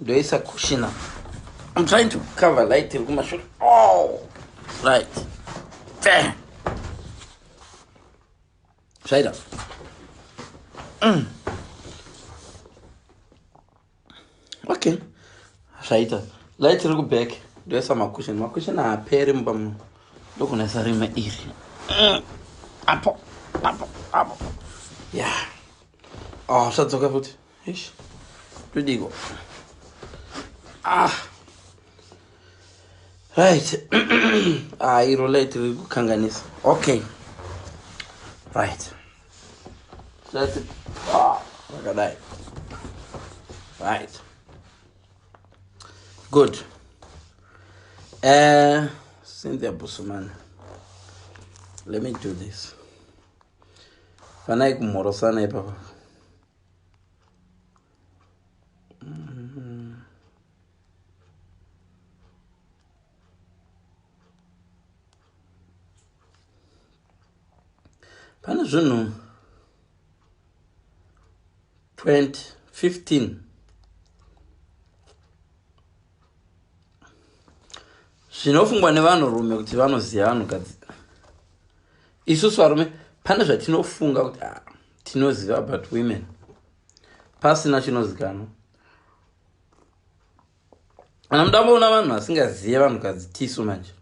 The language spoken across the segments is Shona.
Ndoisa kushina. I'm trying to cover light iri kumashure. Oh, right. There. Zvaita. Okay. Zvaita. Light iri kuback. Ndoisa makushin. Makushin haaperi mumba muno. Ndokunaisa rimwe iri. Apo. Apo. Apo. Yeah. Oh, zvadzoka futi. Eish. Todiko. Ah. Right. Ah, iro light riri kukanganisa. Okay. Right. That's it. Ah, rakadai. Right. Good. Cynthia Busumana. Let me do this. Fanai kumhorosana ipapa. Pane zvinhu 2015 zvinofungwa nevanhurume kuti vanoziva vanhukadzi. Isusu varume pane zvatinofunga kuti tinoziva about women pasina chinozikanwa. Kana mudamboona vanhu vasingazive vanhukadzi tisu manje.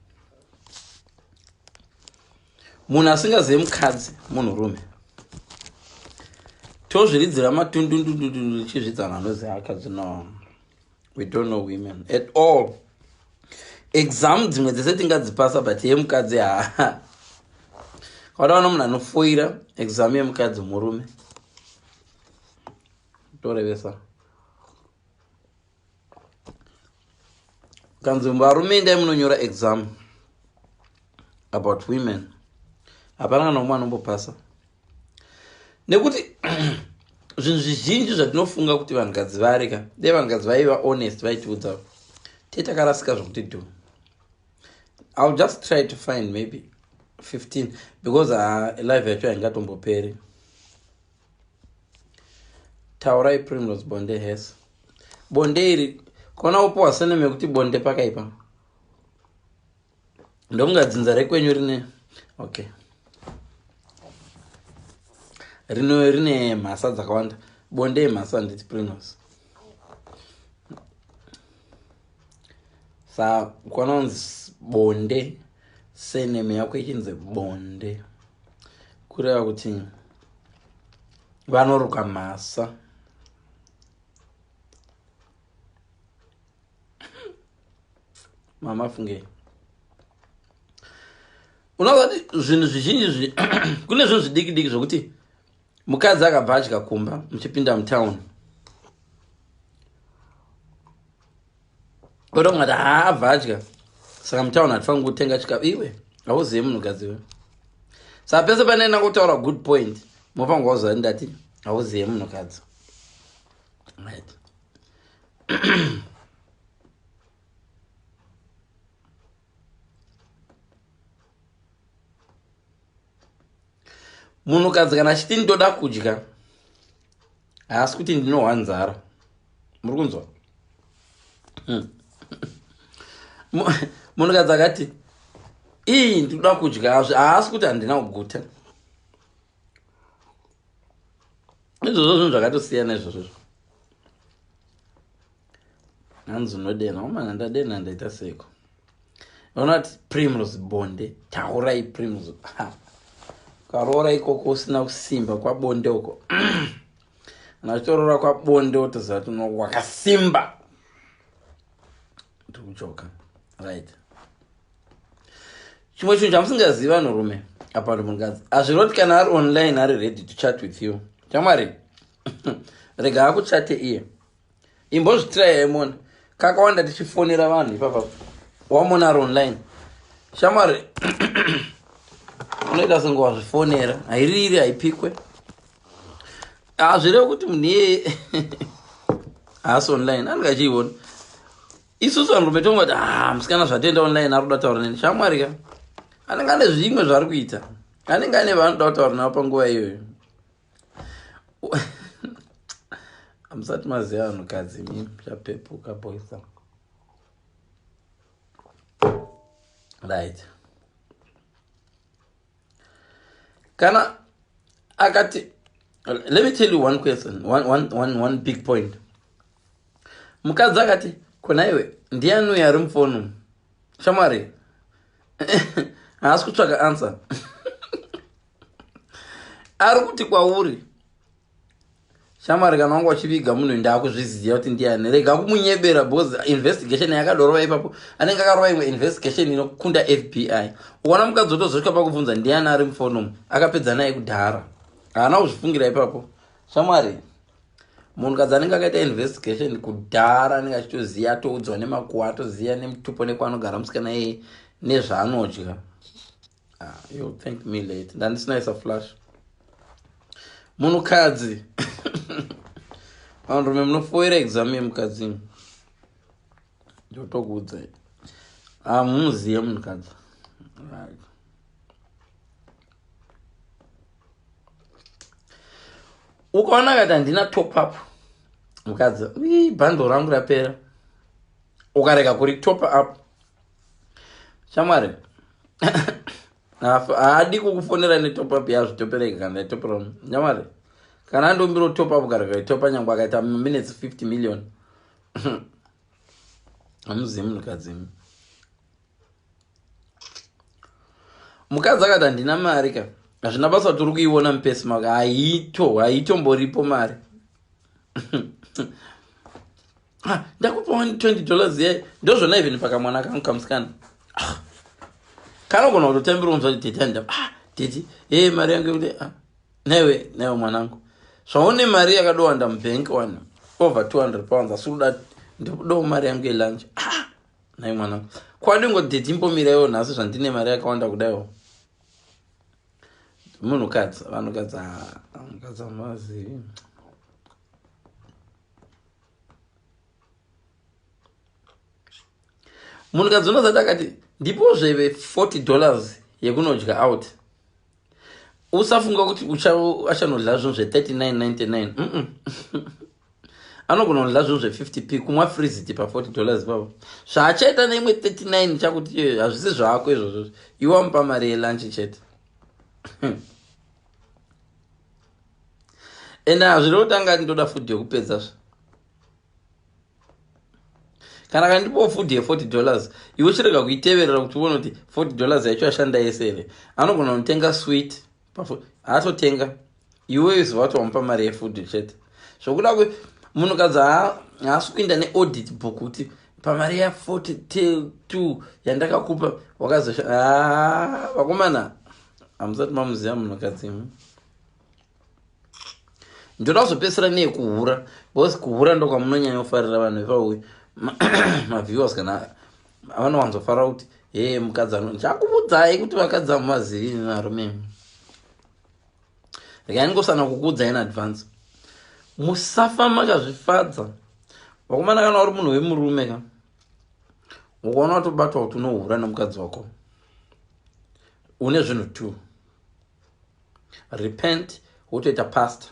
Munhu asingazive mukadzi munhurume. Tozviridzira matundundundundu tichizvidza vanhu vanoziva vakadzi. No, we don't know women at all. Exam dzimwe dzese tingadzipasa, but yemukadzi haa. Wadaona munhu anofoira exam yemukadzi murume. Torevesa. Kanzi varume endai munonyora exam about women. Hapana kana umwe anombopasa. Nekuti zvinhu zvizhinji zvatinofunga kuti vanhukadzi vari ka, dai vanhukadzi vaiva honest vaitiudza. Te takarasika zvokuti do. I'll just try to find maybe 15 because live yacho haingatomboperi. Taurai Primrose Bonde has. Bonde iri kona upuwa seneme yekuti bonde pakaipa. Ndokunga dzinza rekwenyu rine okay. Rino rine mhasa dzakawanda. Bonde mhasa nditi Primrose. Sa kona unzi bonde seneme yako ichinzi bonde. Kureva kuti vanoruka mhasa. Mama fungei. Unoziva kuti zvinhu zvizhinji kune zvinhu zvidiki diki zvokuti mukadzi akabva adya kumba muchipinda mutown. Oda kungati haa abva adya saka mutown hatifaniri kutenga chikafu. Iwe hauzivi munhukadzi iwe. Saka pese panoenda kutaura good point mofanirwa kuziva ndati hauzivi munhukadzi. Right. Munhukadzi kana achiti ndoda kudya haasi kuti ndinohwa nzara. Muri kunzwa? Munhukadzi akati ii ndinoda kudya haasi kuti handina kuguta. Izvozvo zvinhu zvakatosiyana izvozvo. Hanzi unodena, omana ndadena ndaita seko. Unoona kuti Primrose bonde, taurai Primrose. Ukaroora ikoko usina kusimba kwabonde uko. Kana uchitoroora kwabonde wotoziva kuti wakasimba. Ndiri kuchoka. Right. Chimwe chinhu chamusingazivi vanhurume apa ndi mukadzi. Hazviroti kana ari online ari ready to chat with you. Chamwari. Rega akuchate iye. Imbozvitirai yemona. Kakawanda tichifonera vanhu ipapa. Wamona ari online. Shamwari. Unoita senge wazvifonera. Hairiri haipikwe. Hazvirevi kuti munhu iyeye haasi online. Anenge achiiona. Isusu vanhurume tongoti musikana zvatoenda online ari kuda kutaura neni. Shamwari ka. Anenge ane zvimwe zvaari kuita. Anenge ane vaanoda kutaura navo panguva iyoyo. Hamusati maziva vanhukadzi imi, muchapepuka boisa. Right, kana akati, let me tell you one question, one big point. Mukadzi akati kona, "Iwe, ndiani uyo ari mufoni?" Shamwari, haasi kutsvaka answer. Ari kuti kwauri, "Shamwari, kana wanga uchiviga munhu, ndaakuzviziva kuti ndiani. Rega kumunyebera," because investigation yakadorova ipapo, anenge akarova imwe investigation inokunda FBI. Ukaona mukadzi otozosvika pakubvunza ndiani ari mufoni, akapedza naye kudhara, haana kuzvifungira ipapo. Shamwari, munhukadzi anenge akaita investigation kudhara, anenge achitoziva, atoudzwa nemakuwa, atoziva nemutupo nekwaanogara musikana iyeye nezvaanodya. Ah, you'll thank me late. Ndandisina isa flash. Munhukadzi, vanhurume munofoira exam yemukadzi, ndotokuudzai, hamuzive munhukadzi. Right, ukaona kati, "Handina top up," mukadzi, "Bundle rangu rapera," ukarega kuri top up, shamwari, haadi kukufonera netop up yazvitopereka. Kana itopera, shamwari, kana andombiro top up, ukarega itopa, nyangwe akaita minutes 50 million. Hamuzivi munhukadzi. Mukadzi akati, "Handina mari," ka hazvina basa kuti uri kuiona mupesi mako, haito, haitomboripo mari. Ah, ndakupa $20 ye ndozvona. Even pakamwana kangu kamusikana, ah, kanogona kutotambira unzwa kuti, "Tete, anda, ah, tete, e mari yangu yekuti." Ah, newe, newe mwanangu, zvaune mari yakadowanda mubhenki wani, over £200, asi kuda, "Ndikudawo mari yangu yelunch." Ah, nai mwanangu, kwadingoti, "Tete, imbomiraiwo nhasi zvandine mari yakawanda kudaiwo." Munhukadzi, vanhukadzi, vanhukadzi hamazivi. Munhukadzi unozati akati, "Ndipozveve $40 yekunodya out," usafunga kuti achanodya zvinhu zve39.99. Anogona kudya zvinhu zve50 p, kumwa freezit pa$40 ipapo. Zvaachaita neimwe 39 chakuti hazvisi zvako izvozvo, iwe wamupa mari yelunch chete. Ende hazviri kuti angati, "Ndoda food yekupedza." Zva kana kandipowo food ye$40, iwe chirega kuiteverera kuti uone kuti $40 yacho ashanda yese here. Anogona kunotenga sweet, haatotenga. Iwe ziva kuti wamupa mari yefood chete. Zvokuda munhukadzi haasi kuinda neaudit book kuti pamari ya42 yandakakupa wakazosha. Vakomana, hamusati mamuziva munhukadzi imi. Ndoda kuzopedzisira neyekuhura, because kuhura ndokwamunonyanyofarira vanhu vepauyu maviewers, kana vanowanzofarira kuti he mukadzi ano. Ndichakuudzai kuti vakadzi hamuvazivi varume. Regai ndingosana kukuudzai in advance, musafa makazvifadza vakomana. Kana uri munhu wemurume ka, ukaona watobatwa kuti unohura nemukadzi wako, une zvinhu two: repent, wotoita pastor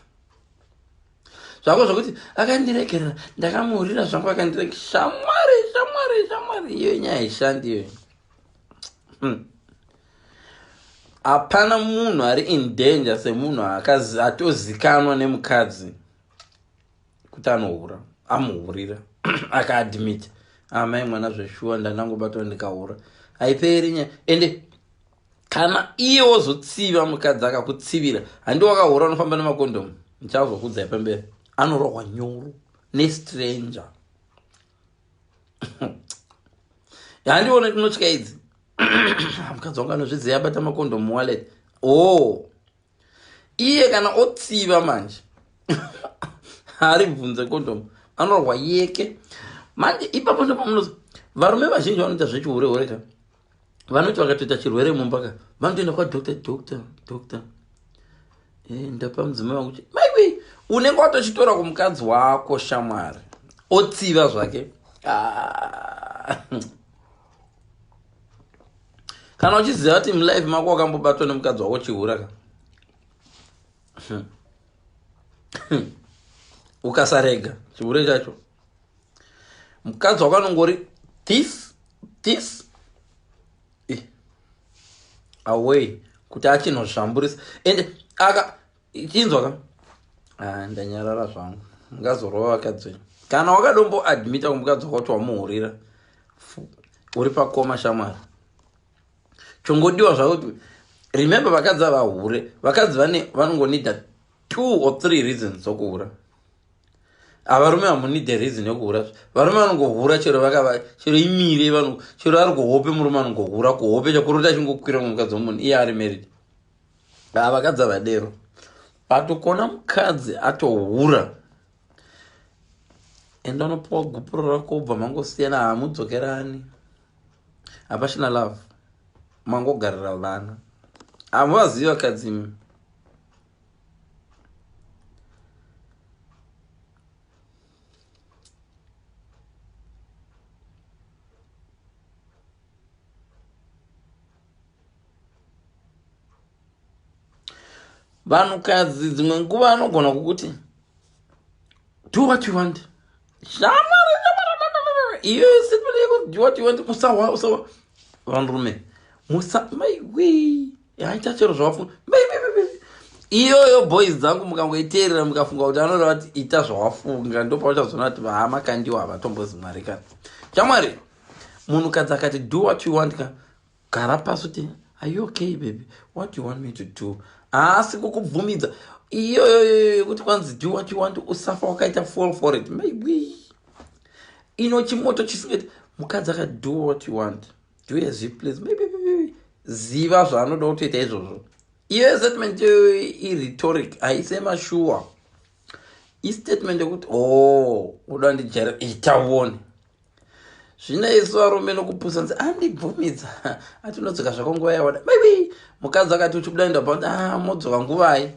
zvako. Zvokuti akandiregerera, ndakamuhurira zvangu, akandirege, shamwari, shamwari, shamwari, iyo nyaya haishandi iyoyo. Hapana munhu ari in danger semunhu atozikanwa nemukadzi kuti anohura. Amuhurira, akaadmit, "Amai mwana, zveshuwa ndandangobatwa ndikahura," haiperi nyaya. Ende kana iye wozotsiva, mukadzi akakutsivira, handi wakahura, unofamba nemakondomu, ndichazokudzai pamberi, anorohwa nyoro nestranger. Handione tinotya idzi. Mukadzi wangu anozviziva, abata makondomu wallet. Oh, iye kana otsiva manje, haribvunze kondomu, anorwa yeke manje. Ipapo ndopamunozi varume vazhinji vanoita zvechihure ka, vanoti vakatoita chirwere mumba ka, vanotoenda kwadoctor, "Doctor, doctor, ndapa mudzimai wangu." Maiwe, unenge watochitora kumukadzi wako, shamwari, otsiva zvake. Ah. Kana uchiziva kuti mulife mako wakambobatwa nemukadzi wako chihura ka. Ukasarega chihure chacho, mukadzi wako anongori this this away kuti achinozvamburisa. Ende aka chinzwa ka, ah, ndanyarara zvangu. Mungazorova vakadzi wenyu kana wakadombo admita kumukadzi wako kuti wamuhurira, uri pakoma shamwari. Chongodiwa zvakuti remember, vakadzi havahure. Vakadzi vane vanongonida 2 or 3 reasons dzokuhura. Avarume hamunide reason yokuhura. Varume vanongohura chero vakava chero imire vano chero ari kuhope. Murume anongohura kuhope, chakurota achingokwira mumukadzi wemunhu iye ari married. Havakadzi havadero, but ukona mukadzi atohura, enda unopiwa gupuro rako, ubva mangosiyana, hamudzokerani, hapachina love, mangogarira vana. Hamuvazivi vakadzi imi. Vanhukadzi dzimwe nguva anogona kukuti do what you want. Shamwari, iyo statement yekuti do what you want, usawa usawa vanhurume musa maiwe yaita chero zvawafunga. Iyoyo boys dzangu, mukangoiteerera mukafunga kuti anoreva kuti ita zvawafunga, ndopauchazoona kuti vaamakandiwa havatombozi Mwari kana shamwari. Munhukadzi akati do what you want ka, gara pasi kuti are you okay baby, what do you want me to do? Haasi kukubvumidza. Iyoyoyo yekuti kwanzi do what you want, usafa wakaita fall for it. Maybe ino chimoto chisingati. Mukadzi akati do what you want, do as you please, maybe ziva zvaanoda kutoita izvozvo. Iyo statement iyoyo irhetoric, haisi yemashuwa. Istatement yekuti o oh, uda ndijere, ita uone. Zvino isu varume nokupusa nzi andibvumidza ati unodzoka zvako nguva yawada. Maybe mukadzi akati uchibuda enda pa ah, modzoka nguvai?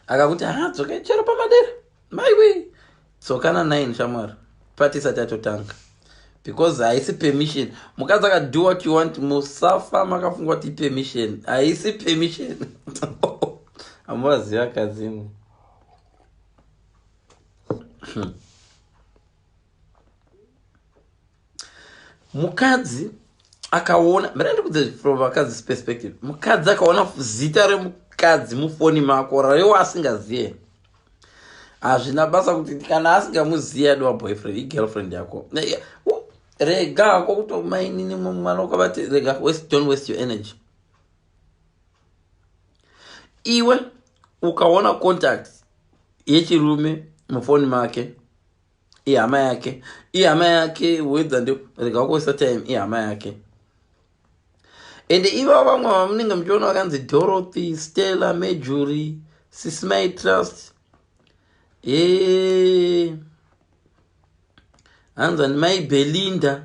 Akakuti ha, dzokai chero pamadera. Maiwe, dzokana 9 shamwari, pati isati yatotanga, because haisi permission. Mukadzi akati do what you want, musafa makafunga kuti ipermission. Haisi permission. Hamuvaziva kadzimwe. Mukadzi akaona, mira ndikudze from vakadzi perspective, mukadzi akaona zita remukadzi mufoni mako raiwo asingaziye, hazvina basa kuti kana asingamuziye, adiwa boyfriend, igirlfriend yako. Rega hako kutomainini mwana ukavati rega, don't waste your energy. Iwe ukaona contact yechirume mufoni make, ihama yake, ihama yake wedza ndi rega kuwaste time, ihama yake. Ende iva vamwe vamunenge muchiona vakanzi Dorothy, Stella, Majury, Sismy Trust, e hanzani mai Belinda,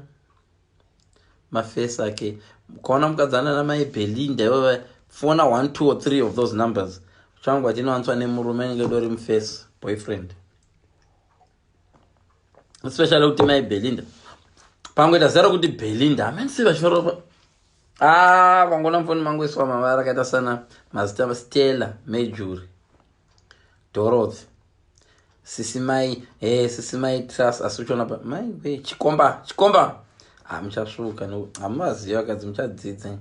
mafesi ake. Ukaona mukadzi anana mai Belinda ivava, fona one, two or three of those numbers, uchangwa chinowaniswa nemurume anenge dori mufesi boyfriend, especially kuti mai Belinda. Pangoita zera kuti Belinda, hamene sei vachifarira. Ah, vangona mufoni mangoiswa mavara akaita sana mazita Stella, Majury, Dorothy, Sisimai, e Sisimai Trust, asi uchiona pa mai we chikomba, chikomba. Ah, muchasvuka, hamuvazivi vakadzi, muchadzidza.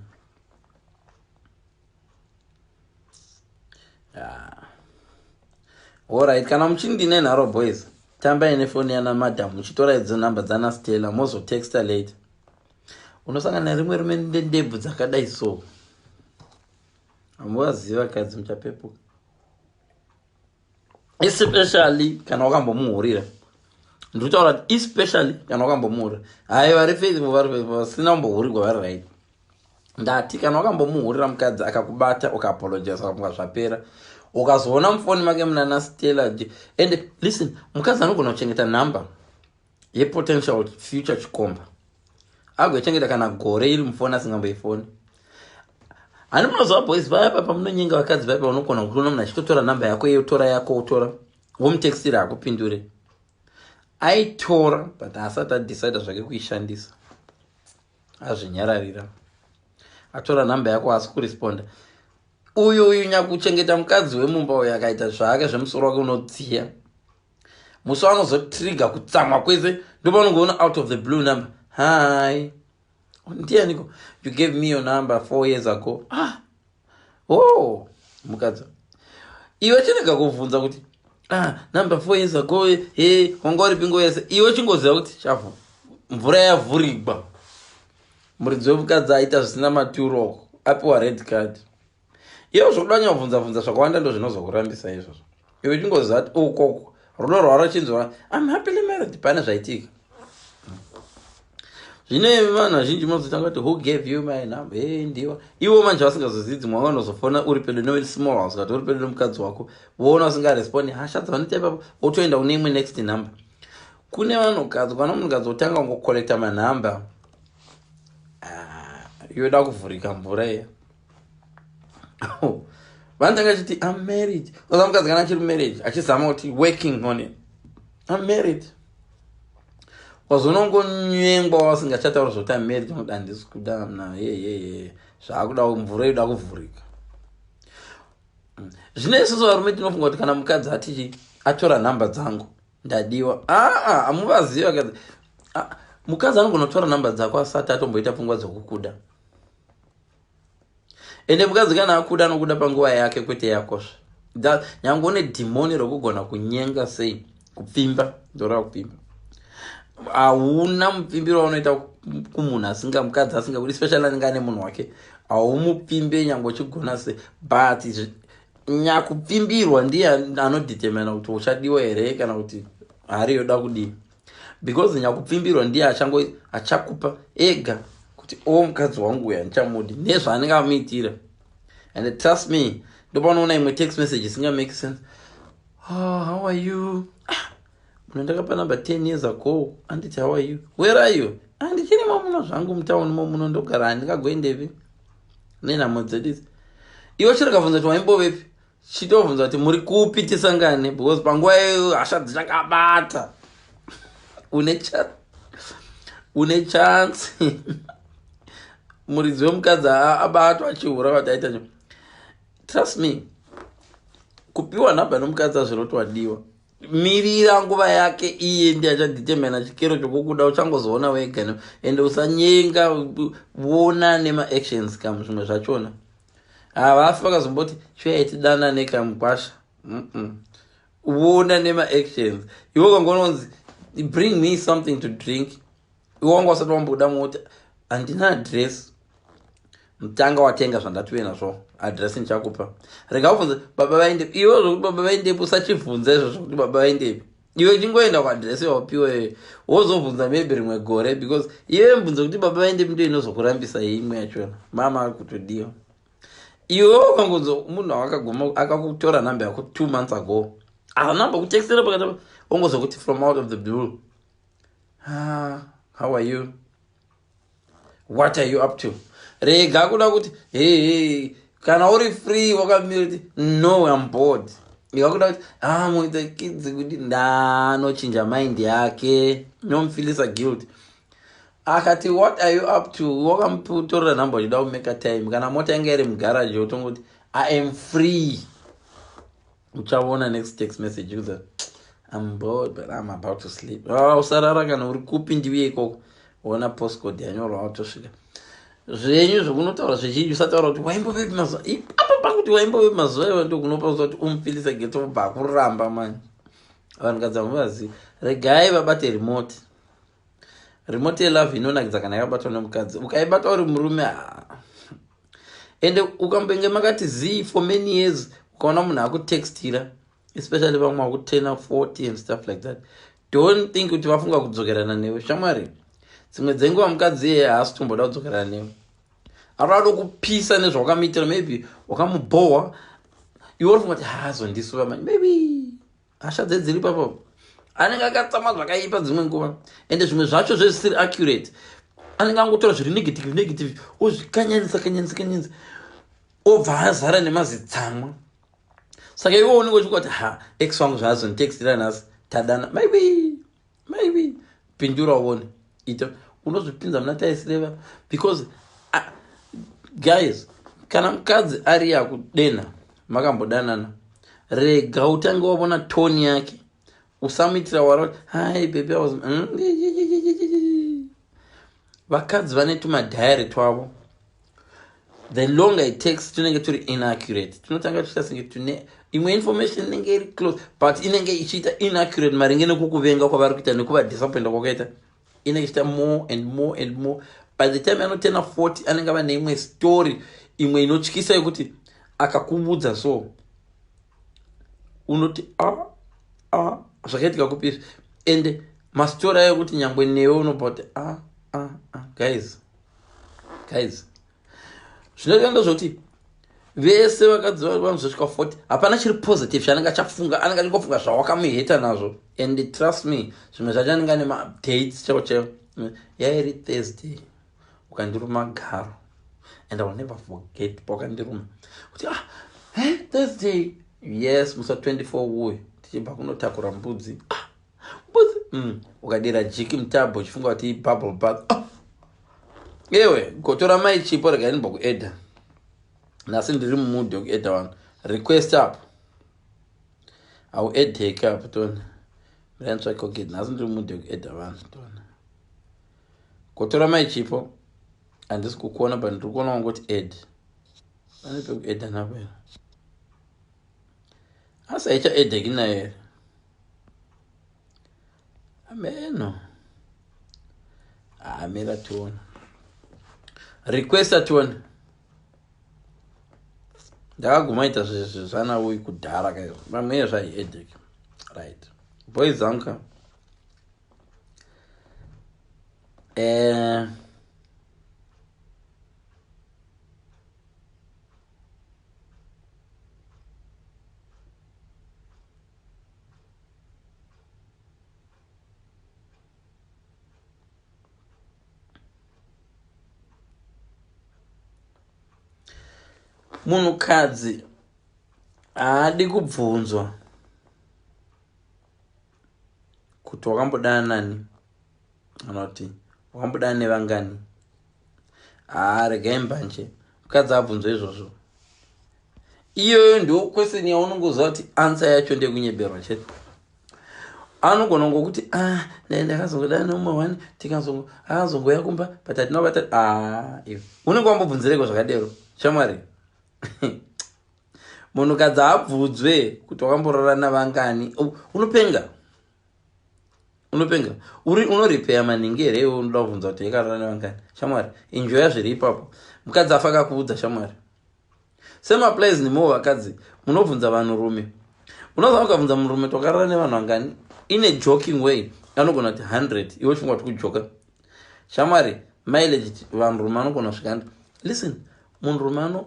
Alright, kana muchindine nharo boys, tambai nefoni yana madam, muchitora idzo nhamba dzana Stella, mozotexta later. Unosangana nerimwe rume ndendebvu dzakadai so. Hamuvazivi vakadzi, muchapepuka, especially kana wakambomuhurira. Ndikutaura kuti especially kana wakambomuhurira. Hai, vari faithful, vari faithful, vasina kumbohurirwa vari right. Ndati kana wakambomuhurira mukadzi akakubata, ukaapologize, ukafunga zvapera, ukazoona mufoni make munana Stella. And listen, mukadzi anogona kuchengeta number yepotential future chikomba, agoichengeta kana gore iri mufoni asingamboifoni. Hani munoziva boys, vaya pa pamunonyenga vakadzi vaya, paunogona kutoona munhu achitotora nhamba yako, iyotora yako, utora womutextira, akupindure. Aitora but asati adecida zvake kuishandisa, azvinyararira. Atora nhamba yako asi kuresponda. Uyu uyu nyakuchengeta mukadzi wemumba uyu akaita zvake zvemusoro wake unodziya. Musi wanozotrigger kutsamwa kwese, ndopaunongoona out of the blue number, "Hi, ndianiko? You gave me your number 4 years ago." Ah, oh, mukadzi, iwe chirega kuvhunza kuti, "Ah, number 4 years ago, he, wanga uri pingo yese?" Iwe chingoziva kuti chavhu mvura yavhurigwa, muridzi wemukadzi aita zvisina maturo, apiwa red card. Iwe zvokuda nyabvunza bvunza zvakawanda ndo zvinozokurambisa izvozvo. Iwe chingoziva kuti ukoko rudo rwaro chinzwa, "I'm happily married," pane zvaitika. Zvino imi vanhu vazhinji munozotanga kuti, "Who gave you my number?" He, ndiwa iwo manje vasingazozivi. Dzimwe wanga unozofona uri pedo nesmall house, kati uri pedo nemukadzi wako, voona usingarespondi, hasha dzavanoita ipapo, wotoenda kune imwe next number. Kune vanhukadzi, kana munhukadzi wotanga kungocollecta manhamba, ah, yoda kuvhurika mvura iya. Vanotanga chiti, "I'm married." Oza mukadzi kana achiri marriage, achizama kuti working on it, "I'm married." Wazonongonyengwa wasingachataura zvokuti I'm married, unoda handisi kuda na yeyeye, zvaakuda mvura yoda kuvhurika. Zvino isusu varume tinofunga kuti kana mukadzi atichi atora nhamba dzangu, ndadiwa. Aa, hamuvazivi vakadzi. Ah, mukadzi anogona kutora nhamba dzako asati atomboita pfungwa dzokukuda. Ende mukadzi kana akuda, anokuda panguva yake, kwete yakozve. Nyange une dhimoni rokugona kunyenga sei, kupfimba, ndoreva kupfimba, hauna mupfimbiro waunoita kumunhu asinga mukadzi asingakudi, especially anenge ane munhu wake. Haumupfimbe nyange uchigona sei, but nyakupfimbirwa ndiye anodetermina kuti uchadiwa here kana kuti hari yoda kudii, because nyakupfimbirwa ndiye achango achakupa ega kuti o, mukadzi wangu uyu handichamudi nezvaanenge amuitira. And trust me, ndopanoona imwe text message isinga make sense: "Oh, how are you?" Ah, munhu ndakapa number 10 years ago, anditi, "How are you? Where are you?" "Handichirimo muno zvangu, mutauni mo muno ndogara, handingagoendepi nenhamo dzedu idzi." Iwe chirikabvunza kuti waimbovepi, chitobvunza kuti muri kupi tisangane, because panguva iyoyo hasha dzichakabata. Une chance muridzi wemukadzi abatwa achihura kuti aita. Trust me, kupiwa nhamba nomukadzi azviroti wadiwa. Mirira nguva yake, iye ndi achadetermina chikero chokukuda, uchangozoona wega. Ende usanyenga, vona nemaactions kam. Zvimwe zvachona havafi vakazomboti chiuyai tidanane kamukwasha. Vona nemaactions. Iwe ukangononzi, "Bring me something to drink," iwe wanga usati wamboda mota, "Handina address." Mutanga watenga zvandatuve nazvo, address ndichakupa. Rega ubvunze baba vaendepi. Iwe zvokuti baba vaendepi, usachibvunza izvo zvokuti baba vaendepi. Iwe chingoenda kuaddress yawapiwa, wozobvunza maybe rimwe gore, because iwe mubvunzo kuti baba vaendepi ndo inozokurambisa imwe yachona. Mama ari kutodiwa. Iwe wakangonzo munhu akaguma akakutora nhamba yako 2 months ago, anamba kutextera pakati, ongozokuti from out of the blue, "Ah, how are you? What are you up to?" Rega kuda kuti, "Hey, kana uri free wakamira," kuti, "No, I'm bored." Ikakuda kuti, "Ah, muita kidzi," kuti ndanochinja mind yake, nomufilisa guilt. Akati, "What are you up to?" Wakamutorera nhamba uchida kumeka time. Kana mota yanga iri mugaraji, wotongoti, "I am free." Uchaona next text message kuza, "I'm bored, but I'm about to sleep." Oh, usarara. Kana uri kupi, ndiuye ikoko. Ona postcode yanyorwa, watosvika. Zvenyu zvokunotaura zvizhinji, usataura kuti waimbovepi mazuva ipapo. Pakuti waimbovepi mazuva iwa, ndokunopa kuti umufilisa guilt, obva akuramba. Manje vanhukadzi hamuvazivi. Regai vabate remote. Remote yelove inonakidza kana yakabatwa nemukadzi. Ukaibata uri murume, ende ukambenge makati zii for many years, ukaona munhu akutextira, especially vamwe vakutena 40 and stuff like that, don't think kuti vafunga kudzokerana newe. Shamwari, dzimwe dzenguva mukadzi iyeye haasi tomboda kudzokerana newe, arikuda kupisa nezvawakamuitira. Maybe wakamubhohwa, iwe uri funga kuti haazondisuva manje. Maybe hasha dzedziri papo, anenge akatsamwa zvakaipa dzimwe nguva. Ende zvimwe zvacho zvezvisiri accurate, anenge angotora zviri negative negative, ozvikanyanisa kanyanisa kanyanisa, obva azara nemazitsamwa. Saka iwe unenge uchinga kuti, "Ha, ex wangu zvaazonditextira nhasi, tadana." Maybe, maybe pindura uone ita unozvipinza muna taisireva, because guys, kana mukadzi ari yakudena makambodanana, rega utange wavona tone yake. Usamuitira wara kuti hi baby, I was Vakadzi vane tumadhayari twavo. The longer it takes, tunenge turi inaccurate. Tunotanga tuchiita senge tune imwe information inenge iri close, but inenge ichiita inaccurate maringe nekukuvenga kwavari kuita, nekuvadisappointa kwakaita. Inenge ichiita more and more and more. By the time anotena 40, anenge ava neimwe story, imwe inotyisa, yekuti akakuudza so unoti, "A a, zvakaitika kupi izvi?" And mastori ayo ekuti nyangwe newe unobva kuti, "A a a." Guys, guys, zvinoita ndezvekuti vese vakadzi vanozosvika 40, hapana chiri positive chaanenge achafunga. Anenge achingofunga zvawakamuheta nazvo. And trust me, zvimwe zvacho anenge ane madates chaivo chaivo. "Yairi Thursday, ukandiruma garo, and I will never forget pawakandiruma." Kuti, "Ah, hey, Thursday?" "Yes, musa 24 uyu, tichibva kunotakura mbudzi." "Ah, mbudzi?" Ukadira jiki mutabho uchifunga kuti bubble bath. Ah. Ewe gotora mai chipo, regai ndimbokuedha. Nhasi ndiri mumood yekuedha vanhu. Request up, auedheke apo tona. Miranitsvake. Okay, nhasi ndiri mumood yekuedha vanhu tona. Gotora mai chipo, handisi kukuona, but ndiri kuona wangoti add. Pane pekuedha napo here? Asi haichaedheki nayo here? Ameno, amira tione. Requesta tione. Ndakaguma ita zvana uyu kudhara kaizvo, vamwe zvaiedheki. Right, boys dzangu, munhukadzi haadi kubvunzwa kuti wakambodana nani kana kuti wakambodana nevangani. Haa, regai mbanje. Mukadzi abvunzwa izvozvo, iyoyo ndo question yaunongoziva kuti answer yacho ndekunyeberwa chete. Anogona ngokuti, "Ah, ndakazongodana neumwe one, tikazongo akazongoya kumba, but hatina kubata." Ah, iwe unenge wambobvunzireko zvakadero, shamwari? Munhukadzi haabvunzwe kuti wakamborora navangani. Unopenga, unopenga. Uri unoripeya maningi here iwe? Unoda kubvunza kuti yakarara nevangani? Shamwari, enjoya zviri ipapo. Mukadzi afa akakuudza, shamwari. Same applies nemowo vakadzi munobvunza vanhurume. Unoziva, ukabvunza murume twakarara nevanhu vangani, in a joking way anogona kuti 100. Iwe uchifunga kuti kujoka. Shamwari, mileage vanhurume anogona kusvika. Listen, munhurume ano,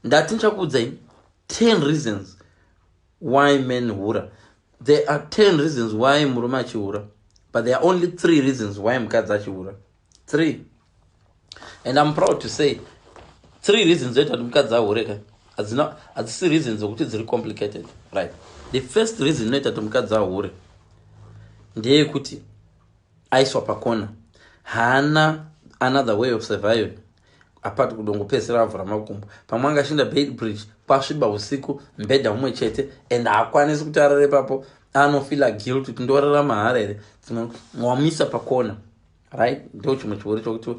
ndati ndichakuudzai 10 reasons why men hura. There are 10 reasons why murume achihura, but there are only three reasons why mukadzi achihura. Three. And I'm proud to say, three reasons zoita kuti mukadzi ahure ka, hadzina, hadzisi reasons zokuti dziri complicated, right? The first reason inoita kuti mukadzi ahure ndeyekuti aiswa pakona, haana another way of surviving apart kudongopedzisira avhura makumbo. Pamwe angashinda Beitbridge, kwasviba usiku, mbedha mumwe chete, and haakwanisi kuti arare ipapo. Anofila guilt kuti ndorara mahara here? Wamisa pakona, right? Ndo chimwe chihure chokuti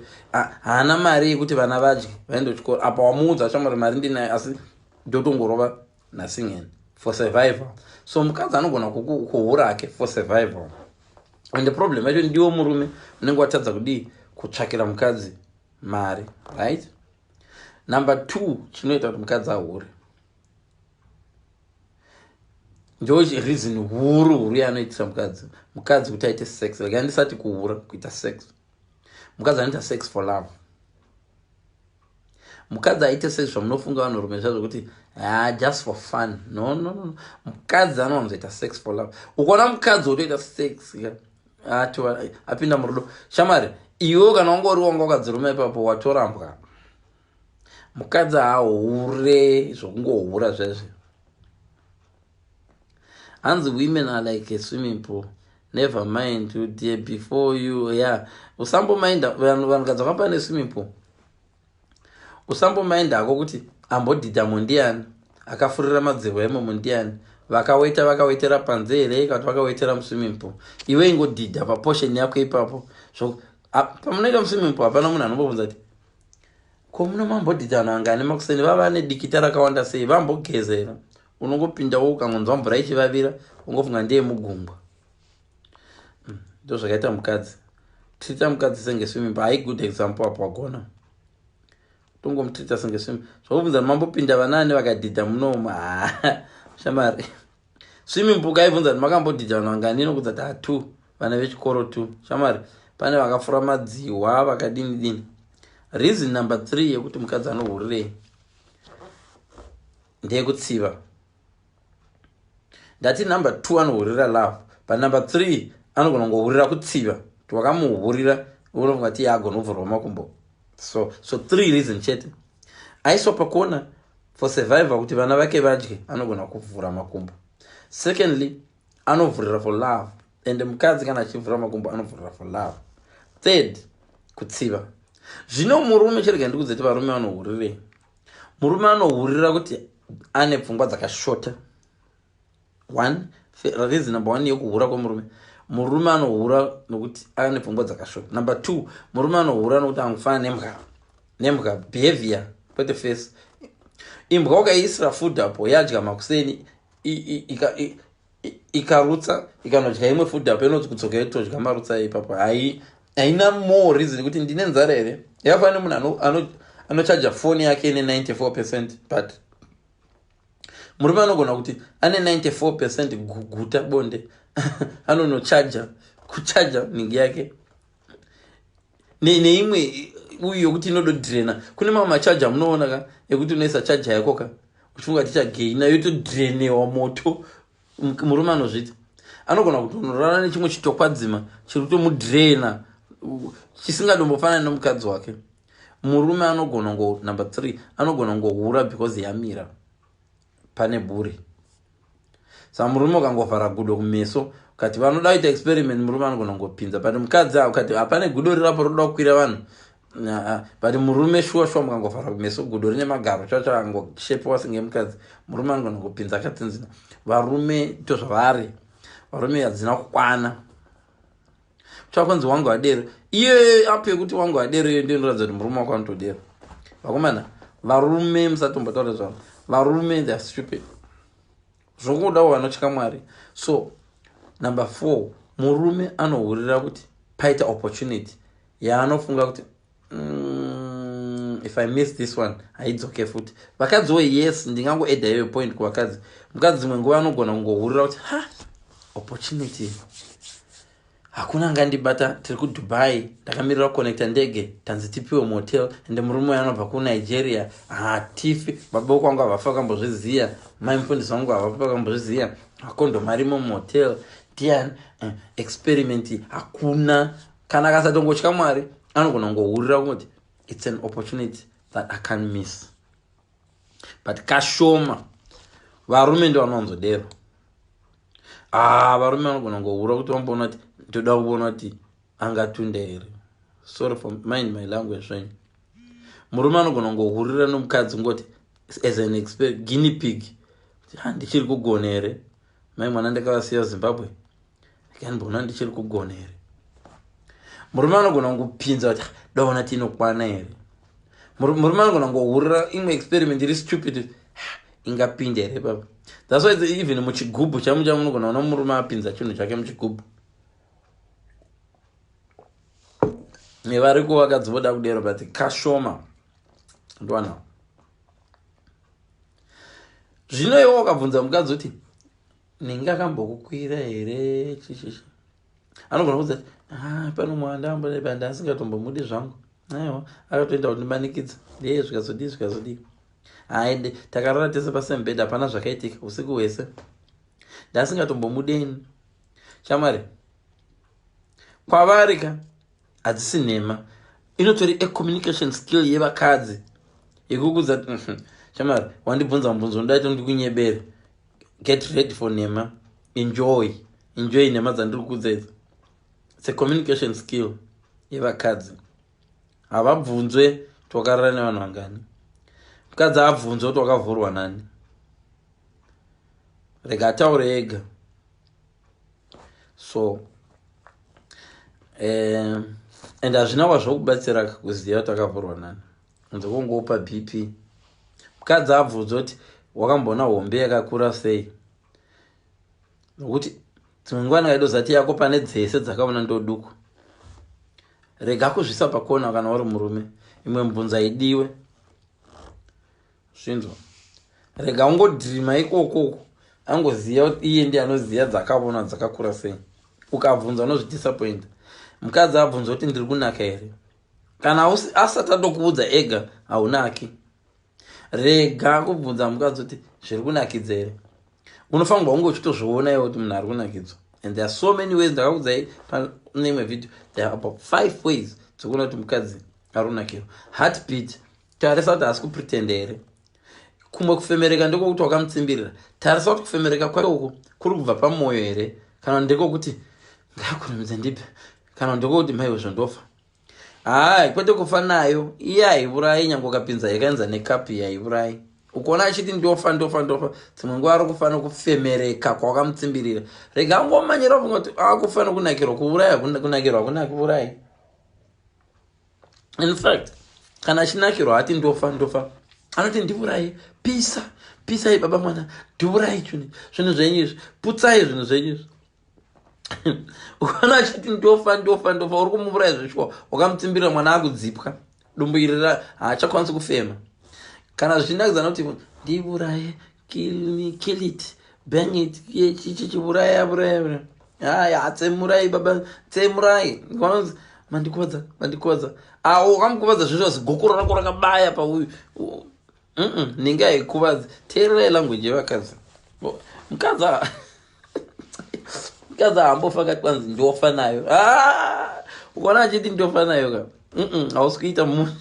haana mari yekuti vana vadye, vaende kuchikoro. Apa wamuudza, "Shamwari, mari ndinayo, asi ndotongorova nasingeni for survival." So mukadzi anogona kuhura ake for survival. And the problem yacho ndiwo murume unenge watadza kudii? Kutsvakira mukadzi mari, right? Number two chinoita kuti mukadzi ahure, ndo reason huru huru yaanoitisa mukadzi kuti aite sex. Like, handisati kuhura, kuita sex. Mukadzi anoita sex for love. Mukadzi aite sex zvamunofunga vanhurume zvazvo kuti, "Ah, just for fun." No, no, no. Mukadzi anowanzoita sex for love. Ukaona mukadzi wotoita sex ati apinda murudo, shamwari, iwe kana wanga uri wanga wakadziruma ipapo, watorambwa. Mukadzi haahure zvokungohura zvezve. Hanzi women are like a swimming pool. Never mind, dear, before you, yeah, usambominda vanhukadzi vakapa neswimming pool. Usambominda hako kuti ambodhidhamo ndiani, akafurira madzihwa imomo ndiani. Vakaweta, vakawetera panze here, kana kuti vakawetera muswimming pool? Iwe ingodhidha paportion yako ipapo. Pamunoita muswimming pool, hapana munhu anombobvunza kuti, "Ko, muno mambodhidha vanhu vangani makuseni? Vava nedikita rakawanda sei? Vambogezera?" Unongopindawo, ukangonzwa mvura ichivavira, ungofunga ndeye mugungwa. Ndo zvakaita mukadzi. Treata mukadzi senge swimming pool. Hai, good example apo, wagona. Tongomutreata senge swimming. Zvakubvunza, mambopinda vanani, vakadhidha munomu? Ha, shamari, swimming pool kaibvunza kuti makambodhidha vanhu vangani, inokudza kuti hatu vana vechikoro tu. Shamari, pane vakafura madziwa, vakadini dini. Reason number 3 yekuti mukadzi anohurirei ndeyekutsiva. Ndati number 2 anohurira love, but number 3 anogona kungohurira kutsiva, kuti wakamuhurira, unofunga ti agona kuvhurwa makumbo. So three reason chete. Aiswa pakona for survivor, kuti vana vake vadye, anogona kuvhura makumbo. Secondly, anovhurira for love, and mukadzi kana achivhura makumbo, anovhurira for love. Third, kutsiva. Zvino murume, chirega ndikudzeti varume vanohurirei. Murume anohurira kuti ane pfungwa dzakashota. One reason, number one yekuhura kwemurume: murume anohura nokuti ane pfungwa dzakashota. Number two, murume anohura nokuti angofanana nembwa. Nembwa behavior, kwete face. Imbwa ukaiisira food apo, yadya makuseni, ikarutsa, ikanodya imwe food apo, inoti kudzoka itodya marutsa ipapo. Haina more reason kuti ndine nzara here. Yakafanana nemunhu anochaja foni yake ine 94%, but murume anogona kuti ane 94% guguta bonde, anonochaja, kuchaja nhingi yake neimwe uyu yokuti inododraina. Kune mamwe machaja munoona ka, ekuti unoisa chaja yako ka, uchifunga tichagaina, yotodrainewa moto. Murume anozviita, anogona kutonorara nechimwe chitokwadzima chiri kutomudraina, chisingadombofanani nomukadzi wake. Murume anogona ngo, number 3, anogona kungohura because yamira pane buri. Saka murume ukangovhara gudo kumeso, ukati vanoda kuita experiment, murume anogona kungopinza. But mukadzi, ukati hapane gudo rirapo roda kukwira vanhu, but murume shuwa shuwa, mukangovhara kumeso, gudo rine magaro chacho, angoshepewa senge mukadzi, murume anogona kungopinza akatsinzina. Varume tozvavari, varume hadzina kukwana. Chakunzi wangu adero, iye apo yekuti wangu adero, iyo ndiyo inoratidza kuti murume wako anotodero. Vakomana, varume, musatombotaura zvavo. Varume, they are stupid zvokudawo vanotya Mwari. So number 4, murume anohurira kuti paita opportunity yaanofunga kuti, if I miss this one, haidzoke futi." Vakadziwo, yes, ndingangoedha iyoyo point kuvakadzi. Mukadzi dzimwe nguva anogona kungohurira kuti, "Ha, opportunity, hakuna angandibata. Tiri kuDubai, ndakamirira kuconnecta ndege, tanzi tipiwe motel, ende murume uyo anobva kuNigeria. Hatifi, baba kwangu havafa vakambozviziya, mai mufundisi wangu havafa vakambozviziya, makondomu arimo mumotel, ndiani? Experiment hakuna." Kana akasatongotya Mwari, anogona kungohurira kungoti it's an opportunity that I can't miss. But kashoma, varume ndo vanowanzodero. Ah, varume vanogona kungohura kuti vamboona kuti ndoda kuona kuti angatunda here. Sorry for mind my language zvenyu. Murume anogona kungohurira nomukadzi ngoti as an expert, guinea pig, kuti, "Ha, ndichiri kugona here? Mai mwana ndakavasiya Zimbabwe, ndikanimboona ndichiri kugona here?" Murume anogona kungopinza kuti, "Daona tinokwana here?" Murume anogona kungohurira imwe experiment iri stupid, "Ingapinda here papa?" That's why even muchigubhu chamu chamunogona kuona murume apinza chinhu chake muchigubhu. Nevariko vakadzi voda kudero, but kashoma ndwana. Zvino iwe wakabvunza mukadzi kuti, "Ninge akambokukwira here?" Chichichi anogona kudza kuti, "Ah, pano mwanda ndasingatombomudi zvangu, aiwa, akatoenda kundimanikidza, ndeye zvikazodii zvikazodii. Haende, takarara tese pasame bed, hapana zvakaitika usiku hwese, ndasingatombomudeni." Shamwari, kwavari ka hadzisi nhema, inotori acommunication skill yevakadzi yekukudza. Shamwari, wandibvunza mubvunzo, ndodaita ndikunyebere. Get ready for nhema. Enjoy, enjoy nhema dzandiri kukudza idzi. It's a communication skill yevakadzi. Havabvunzwe kuti wakarara nevanhu vangani. Mukadzi abvunzwe kuti wakavhurwa nani. Rega ataure ega. So and hazvina kwazvokubatsira kuziva kuti akavhurwa nani, unze kungopa BP. Mukadzi abvunza kuti wakamboona hombe yakakura sei, nokuti dzimwe nguva ndingaidozati yako pane dzese dzakaona ndoduku. Rega kuzvisa pakona kana uri murume. Imwe mubvunzo haidiwe, zvinzwa. Rega ungodhirima ikokoko, angoziva kuti iye ndiye anoziva dzakaona dzakakura sei. Ukabvunza unozvidisappointa. Mukadzi abvunza kuti ndiri kunaka here, kana asati atokuudza ega haunaki. Rega kubvunza mukadzi kuti zviri kunakidza here. Unofanirwa kunge uchitozviona iwe kuti munhu ari kunakidzwa, and there are so many ways. Ndakakudzai pane imwe video, there are about five ways dzekuona kuti mukadzi ari kunakirwa. Heartbeat, tarisa kuti haasi kupretend here. Kumwe kufemereka ndekwekuti wakamutsimbirira. Tarisa kuti kufemereka kwake uku kuri kubva pamwoyo here, kana ndekwekuti ngakurumidze ndipe, kana ndekwekuti maiwe zvondofa. Hai, kwete kufa nayo. Iye haiurai, nyange ukapinza yakaenza nekapi haiurai. Ukuona achiti ndofa, ndofa, ndofa, dzimwe nguva ari kufa nokufemereka kwawakamutsimbirira. Rega angomanyira kufunga kuti akufa nokunakirwa. Kuuraya kunakirwa hakuna kuurai. In fact, kana achinakirwa hati ndofa, ndofa, anoti ndiurai, pisa, pisai baba mwana, ndiurai, chuni zvinhu zvenyu izvi, putsai zvinhu zvenyu izvi. Ukaona achiti ndofa, ndofa, ndofa, uri kumuuraya zveshuwa. Wakamutsimbirira, mwana akudzipwa, dumbu iri haachakwanisi kufema. Kana zvichinakidza nokuti ndiuraye, kill me, kill it, bang it, chichiuraya, uraya, uraya, haya, tsemurai baba, tsemurai, mandikuvadza, mandikuvadza. Awo wakamukuvadza zvezvo, asi gokoro rako rakabaya pauyu ninge haikuvadzi. Teererai language yevakadzi. Mukadzi haambofa akati kwanzi ndofa nayo. Ah! Ukaona achiti ndofa nayo ka, hausi kuita mushe,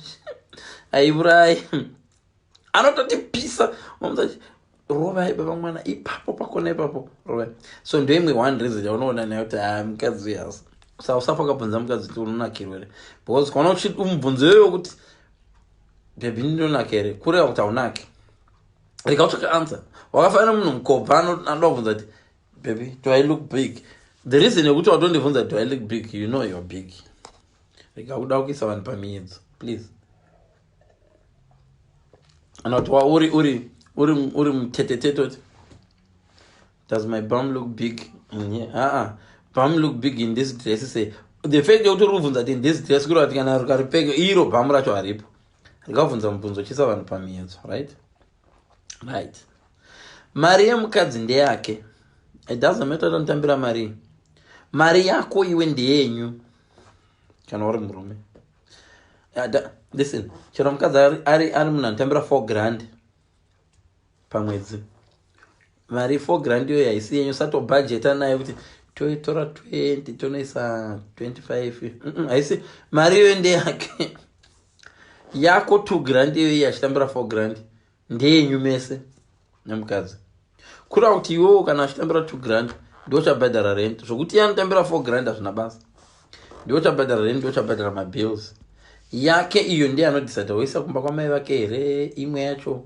aiurai, anototipisa. Rovai baba mwana ipapo pakona ipapo, rovai. So ndoimwe one reason yaunoona nayo kuti ha, mukadzi uyasi. Sa usafa ukabvunza mukadzi kuti unonakirwa here, because ukaona umubvunzo iyoyo kuti baby ndinonaka here, kureva kuti haunaki. Rega utsvake answer. Wakafanira munhu mukobva anoda kubvunza kuti baby, do I look big? The reason yekuti watondibvunza do I look big, you know you're big. Rega kuda kuisa vanhu pamiedzo, please. Kana kuti uri uri uri uri mutetetete kuti does my bum look big? Aa, bum look big in this dress? Say the fact yekuti uri kubvunza kuti in this dress, kureva kuti kana rukaripfeka iro bhamu racho haripo. Rikabvunza mubvunzo uchiisa vanhu pamiedzo. Right, mari yemukadzi ndeyake. It doesn't matter kuti anotambira mari. Mari yako iwe ndeyenyu kana uri murume. Listen, chero mukadzi ari munhu anotambira 4 grand pamwedzi, mari 4 grand iyoyo haisi yenyu. Usatobhajeta nayo kuti toitora 20 tonoisa 25. Haisi mari iyoyo, ndeyake. Yako 2 grand iyoyo achitambira 4 grand ndeyenyu mese nemukadzi. Kureva kuti iwewo kana achitambira 2 grand ndochabhadhara rent. Zvokuti iye anotambira 4 grand hazvina basa. Ndochabhadhara rent, ndochabhadhara mabills. Yake iyo ndiye anodecida woisa kumba kwamai vake here, imwe yacho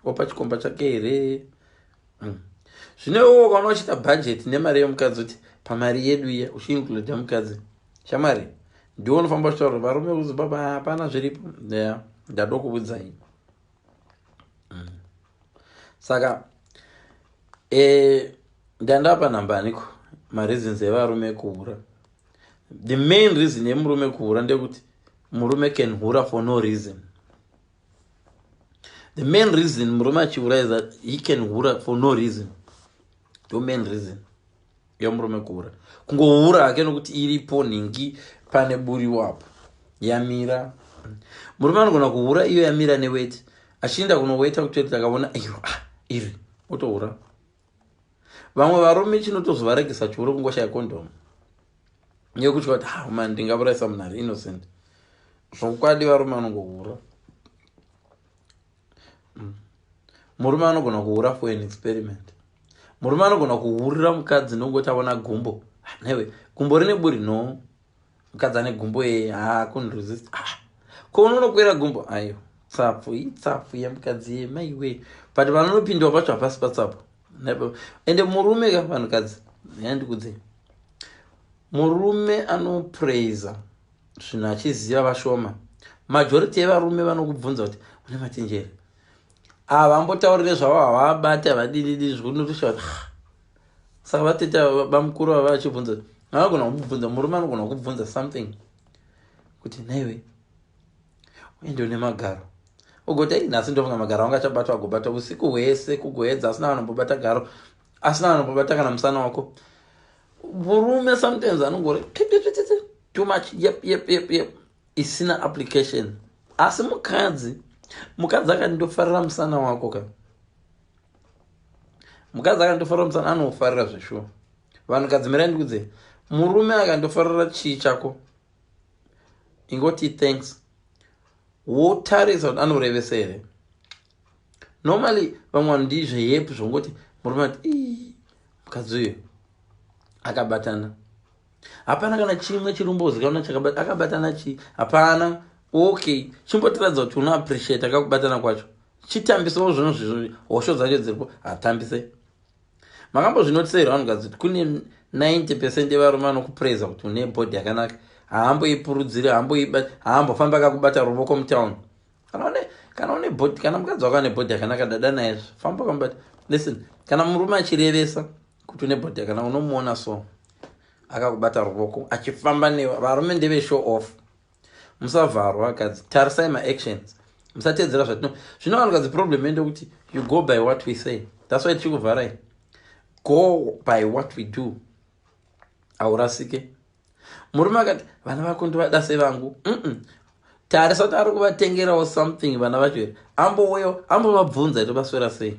opa chikomba chake here. Zvino iwowo ukaona uchiita bhajeti nemari yemukadzi, kuti pamari yedu iya uchiincluda mukadzi, shamwari, ndiwo unofamba uchitaura varume kuZimbabwe hapana zviripo. Ya, ndadokuudzai. Saka ndandapa nhamba aniko mareasons evarume kuhura. The main reason yemurume kuhura ndekuti murume can hura for no reason. The main reason murume achihura is that he can hura for no reason. The main reason yemurume kuhura kungohura hake nokuti iripo nhingi, pane buriwapo yamira. Murume anogona kuhura iyo yamira neweti, achienda kunoweta kutoilet, akaona iro, ah, iri, otohura. Vamwe varume chinotozovaregesa chihure kungoshaya kondomu, yekutya kuti ha man, ndingaurayisa munhu ari innocent. Zvokwadi, varume vanongohura. Murume anogona kuhura for an experiment. Murume anogona kuhurira mukadzi nongoti aona gumbo. Ah, newe gumbo rine buri, no mukadzi ane gumbo ye hakunresist. Ah, ko unonokwira gumbo ayo, tsapfu, itsapfu yemukadzi yemaiwe, but vanonopindwa pacho hapasi patsapu. Ende murume ka, vanhukadzi, yandikudze, murume anopraisa zvinhu achiziva vashoma. Majority yevarume vanokubvunza kuti une matinjeri, havambotaurire zvavo, havabati, havadididi zvokunotoshaa. Saka vateta bamukuru vava vachibvunza, anogona kukubvunza, murume anogona kukubvunza something kuti, "Naiwe, uende une magaro?" Ugoti, "Ei, nhasi ndofunga magaro anga achabatwa." Agobata usiku hwese kugoedza, asina vanombobata garo, asina vanombobata kana musana wako. Murume sometimes anongori too much, yep yep yep yep, isina application. Asi mukadzi akati, "Ndofarira musana wako," ka, mukadzi akandofarira musana, anofarira zveshuwa. Vanhukadzi, mirai ndikudze, murume akandofarira chii chako, ingoti thanks, wotarisa kuti anorevesa here. Normally vamwe vanhu ndizveyepu, zvongoti murume ati, "Ii, mukadzi uyu akabatana," hapana kana chimwe chirumbozikanwa akabatana chii, hapana. Okay, chimbotiradza kuti unoappreciate akakubatana kwacho, chitambisewo zvinhu zvizvo, hosho dzacho dziripo, hatambise. Makambozvinotisei, vanhukadzi, kuti kune 90% yevarume vanokupraisa kuti une body yakanaka, haamboipurudziri, haambofamba akakubata ruvoko mutown. Kana une body, kana mukadzi wako ane body yakanaka, dada naizvo, famba kamubata. Listen, kana murume achirevesa kuti une body yakanaka, unomuona so akakubata ruvoko achifamba newe. Varume ndeve show off, musavharwa. Vakadzi, tarisai maactions, musatedzera zvatino zvino. Vanhukadzi, problem ndekuti you go by what we say. That's why tichikuvharai. Go by what we do, haurasike. Murume akati, "Vana vako ndovada sevangu," Tarisa kuti ari kuvatengerawo something vana vacho here, ambouyawo ambovabvunza ito vaswera sei.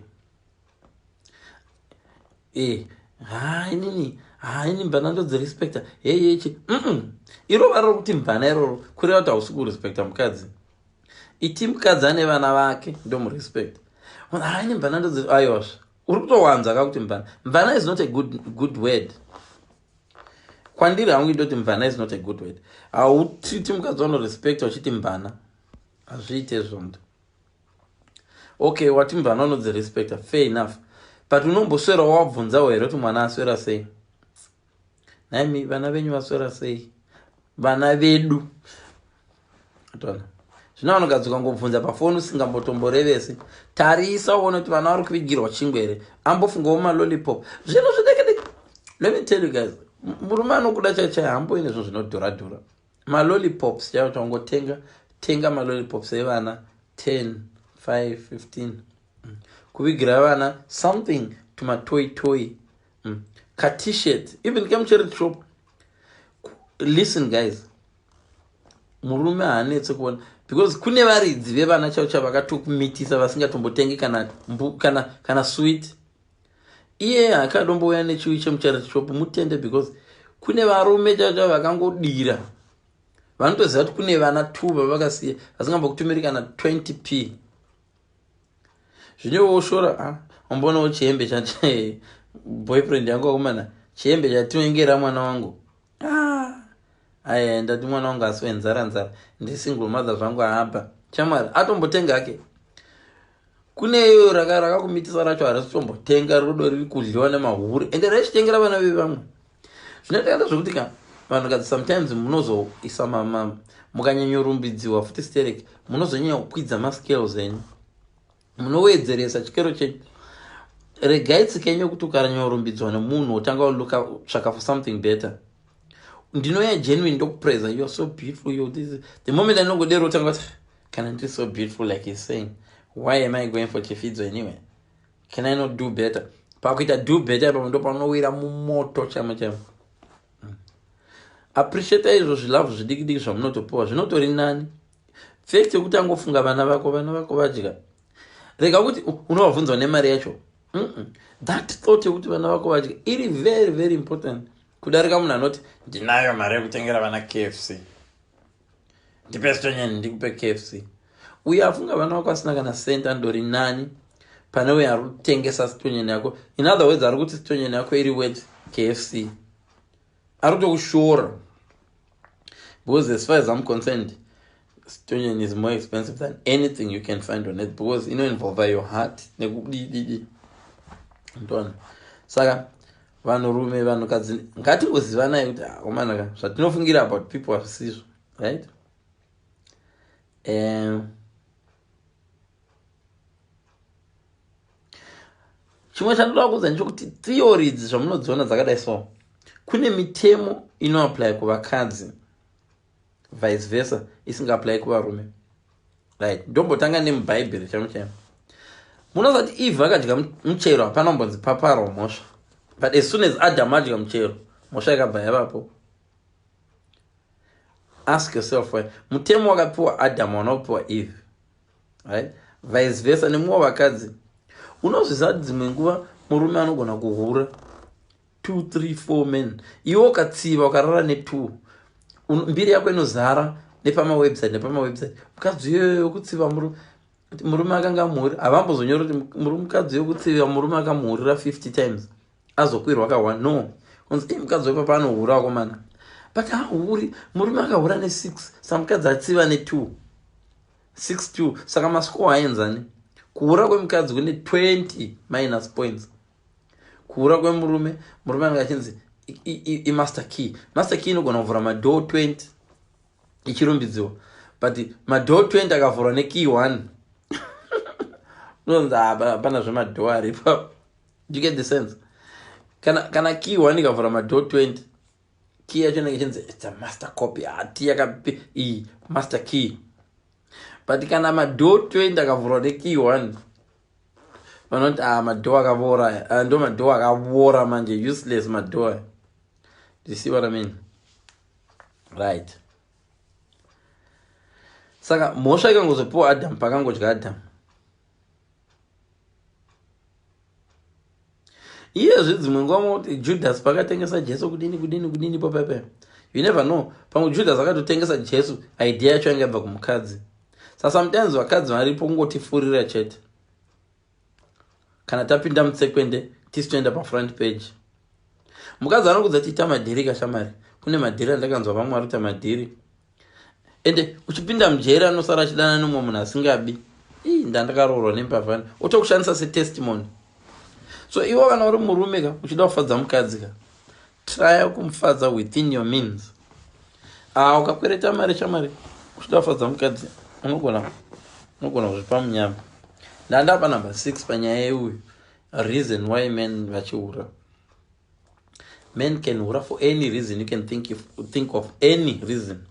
E, ha, inini, ha, ini mvana ndodzirespecta heyechi. Iro vara rokuti mvana iroro kureva kuti hausi kurespecta mukadzi. Iti mukadzi ane vana vake, ndomurespect. Ha, ini mvana ndodzi, aiwazve uri kutowanza kakuti mvana. Mvana is not a good word kwandiri hangu. Indoti mvana is not a good word. Hautiti mukadzi wanorespecta uchiti mvana, hazviite zvondo. Okay, wati mvana unodzirespecta, fair enough, but unomboswera wabvunzawo here kuti mwana aswera sei? Naimi, vana venyu vaswera sei? Vana vedu tona zvino vanogadzika ngobvunza pafoni usingambotomborevesi. Tarisa uone kuti vana vari kuvigirwa chingwa here, ambofungawo malollipop, zvinhu zvidekideke. Let me tell you guys, murume anokuda chaichai hamboine zvinhu zvinodhura dhura. Malollipops chaivo, chaungotenga tenga malollipops evana 10, 5, 15, kuvigira vana something, tumatoy toy, katshirt even kemucharity shop. Listen guys, murume haanetse kuona because kune varidzi vevana chavo chavo vakatokumitisa vasingatombotengi kana sweet. Iye akadombouya nechiwi chemucharity shop, mutende, because kune varume chavo chavo vakangodira, vanotoziva kuti kune vana t vavakasiya vasingambokutumiri kana 20 p. Zvinowoshora umbonawo chihembe chati boyfriend yangu, akomana, chihembe chatinengera mwana wangu. Ah, aya, ndati mwana wangu asiwe nzara nzara, ndisingle mother zvangu, haabva chamwari atombotenga ake. Kune iyo rakakumitisa racho harisi tombotenga, rudo riri kudyiwa nemahure, ende raichitengera vana vevamwe. Zvinoita zvekuti ka, vanhukadzi, sometimes munozoisa mukanyanyorumbidziwa futi sterek, munozonyanya kukwidza mascales enyu, munowedzeresa chikero chenyu. Regai tsika yenyu yekuti ukanyanyorumbidzwa nemunhu wotanga ulooka tsvaka for something better. Ndinoya genuine, ndokupraisa, "You are so beautiful, you this." The moment anongodero, utanga kuti, "Kana ndiri so beautiful like he's saying, why am I going for chifidzo anyway? Can I not do better?" Pakuita do better ipapo ndo panowira mumoto chamo chamo. Appreciata izvo zvilavhu zvidiki diki zvamunotopiwa, zvinotori nani. Fact yekuti angofunga vana vako, vana vako vadya, rega kuti unovabvunzwa nemari yacho. That thought yekuti vana vako vadya iri very very important kudarika munhu anoti, "Ndinayo mari yekutengera vana KFC, ndipe stonyeni ndikupe KFC." Uyo afunga vana vako asina kana senta andori nani pane uyo ari kutengesa stonyeni yako. In other words, ari kuti stonyeni yako iri worth KFC, ari kutokushora, because as far as I'm concerned, stonyeni is more expensive than anything you can find on it, because inoinvolva your heart nekudididi. Ndona saka vanhurume, vanhukadzi, ngatingozivanai kuti akomanaka ah, zvatinofungira about people hazvisizvo, right? Chimwe chandoda kuudza ndechekuti theory idzi zvamunodziona dzakadai so, kune mitemo inoapply kuvakadzi, vice versa isingaapply kuvarume, right? Ndombotanga nemubhaibheri chaimo chaimo. Munoziva kuti Eve akadya muchero, hapana kumbonzi paparwa mhosva, but as soon as Adam adya muchero, mhosva ikabva yavapo. Ask yourself why. Mutemo wakapiwa Adam wana kupiwa Eve, right? Vice versa nemumwe vakadzi. Unozviziva kuti dzimwe nguva murume anogona kuhura 2 3 4 men, iwe ukatsiva ukarara ne2, mbiri yako inozara nepamawebsite nepamawebsite. Mukadzi iyoyo kutsiva murume akanga amuhurira, havambozonyora kuti mukadzi uyo kutsiva murume akamuhurira 50 times azokwirwa ka1. No, unzi i mukadzi wepapa anohura akomana, but ahuri murume akahura ne6, sa mukadzi atsiva ne2, 6 2, saka mascore haenzani. Kuhura kwemukadzi kune 20 minus points. Kuhura kwemurume, murume anenge achinzi imaster key. Master key inogona kuvhura madoor 20 ichirumbidziwa, but madoor 20 akavhurwa nekey 1, unonzi hapana zvemadoor aripo. Do you get the sense? Kana key 1 ikavhura madoor 20, key yacho inenge ichinzi it's a master copy, hati yakapi iyi master key. But kana madoor 20 akavhurwa nekey 1, vanoti a ah, madoor akavora, ah, ndo madoor akavora manje, useless madoor. Do you see what I mean? Right, saka mhosva ikangozopiwa Adam pakangodya Adam. Iyezvi dzimwe nguva moti Judas pakatengesa Jesu kudini kudini kudini popepe, you never know, pamwe Judas akatotengesa Jesu, idea yacho yanga yabva kumukadzi. Sa sometimes vakadzi varipo kungotifurira chete. Kana tapinda mutsekwende, tisi toenda pafront page. Mukadzi anokudza tiita madhiri kashamari, kune madhiri andakanzwa vamwe vari kuita madhiri, ende uchipinda mujeri anosara achidana nemumwe munhu asingabi. Ii, ndandakaroorwa nembavhani, otokushandisa setestimony. So iwo kana uri murume ka, uchida kufadza mukadzi ka, try kumufadza within your means. Ah, ukakwereta mari shamari uchida kufadza mukadzi, unogona kuzvipa munyama. Ndandapa number 6 panyaya yeuyu, reason why men vachihura. Men can hura for any reason you can think of, any reason.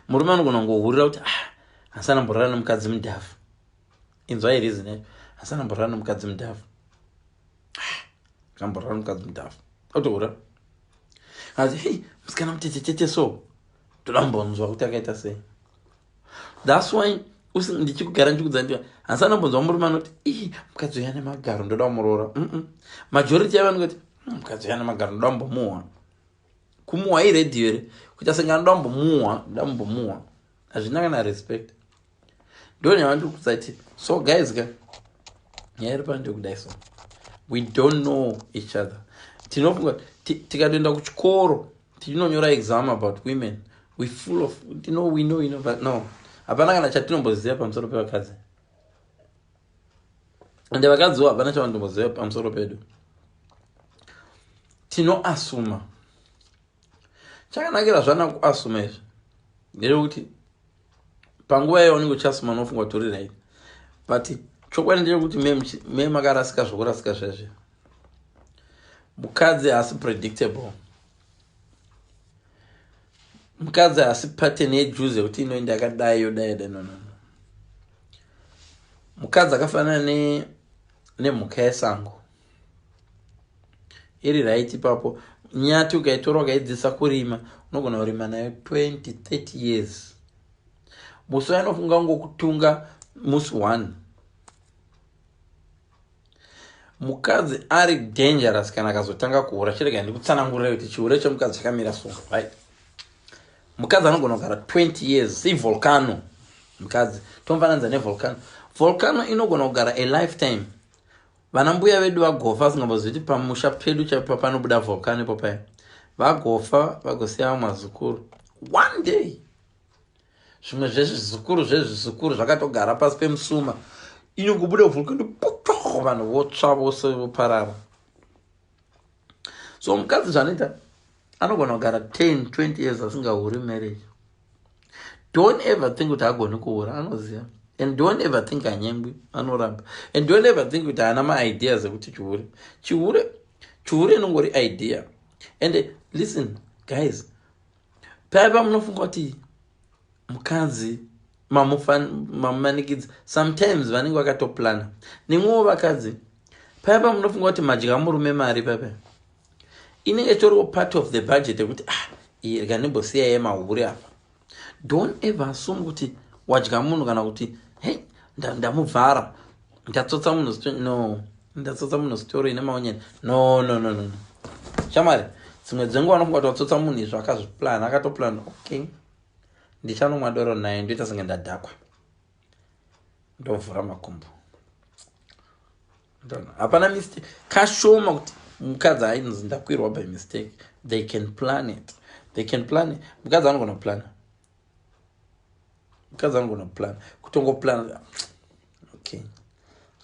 Murume anogona kungohurira kuti ah, hasana mborara nemukadzi mudhafu. Inzwai reason yacho: hasana mborara nemukadzi mudhafu, ah, kamborara nemukadzi mudhafu, otohura. Azi hei, musikana mutetetete, so toda kumbonzwa kuti akaita sei. That's why ndichikugara ndichikudza ndi hasana mbonzwa murume anoti, ii, mukadzi uya nemagaro, ndoda kumuroora. Majority yavanongoti mukadzi uya nemagaro, ndoda kumbomuhwa. Kumuhwa iredhiyo here? Kuita senge anoda kumbomuhwa, ndoda kumbomuhwa, hazvina kana respect. Ndo nyaya kuti so guys ka, nyaya iri pano ndekudai. So we don't know each other. Tinofunga tikatoenda kuchikoro tichinonyora exam about women, we full of we know, but no, hapana kana chatinomboziva pamusoro pevakadzi, ende vakadziwo hapana chavanotomboziva pamusoro pedu. Tinoasuma. Chakanakira zvana kuasuma izvi ndechekuti panguva iyo unenge uchasuma, unofunga kuti uri right, but chokwadi ndechekuti me makarasika zvokurasika zvezve. Mukadzi haasi predictable. Mukadzi haasi pattern yejuzi yekuti inoenda yakadai, yodai dai. No, no, no. Mukadzi akafanana nemhuka yesango iri right ipapo. Nyati ukaitora ukaidzidzisa kurima, unogona kurima nayo 20 30 years. Musi wainofunga ngokutunga musi 1. Mukadzi ari dangerous kana akazotanga kuhura. Chirega ndikutsanangurira kuti chihure chemukadzi chakamira so, right? Mukadzi anogona kugara 20 years sevolcano. Mukadzi tomufananidza nevolcano. Volcano inogona kugara a lifetime. Vana mbuya vedu vagofa vasingambozivi kuti pamusha pedu chaipo panobuda volcano ipo paya. Vagofa vagosiya vamwe vazukuru. One day zvimwe zvezvizukuru zvezvizukuru zvakatogara pasi pemusuma, inongobuda volcano puto. Vanhu votsva vose, voparara. So mukadzi zvanoita, anogona kugara 10 20 years asingahuri marriage. Don't ever think kuti agoni kuhura, anoziva. And don't ever think anyengwi, anoramba. And don't ever think kuti haana maideas ekuti chihure. Chihure, chihure inongori idea. And listen, guys, paya pamunofunga kuti mukadzi mamumanikidza, sometimes vanenge vakatoplana. Nemwewo vakadzi, paya pamunofunga kuti madya murume mari, papa inenge itoriwo part of the budget yekuti, "Ah, iyi rega ndimbosiya yemahure apa." Don't ever assume kuti wadya munhu kana kuti, "Hei, ndamubvara, ndatsotsa munhu." No, ndatsotsa munhu story ine maonyeni. No, no, no, no, shamwari. Dzimwe dzenguva unofunga kuti watsotsa munhu, izvo akazviplana, akatoplana, "Okay, ndichanomwa doro naye, ndoita senge ndadhakwa, ndovhura makumbo." Hapana mistake, kashoma kuti mukadzi ainzi ndakwirwa by mistake. They can plan it, they can plan it. Mukadzi anogona kuplana, mukadzi anogona kuplana, kutongoplana, "Okay,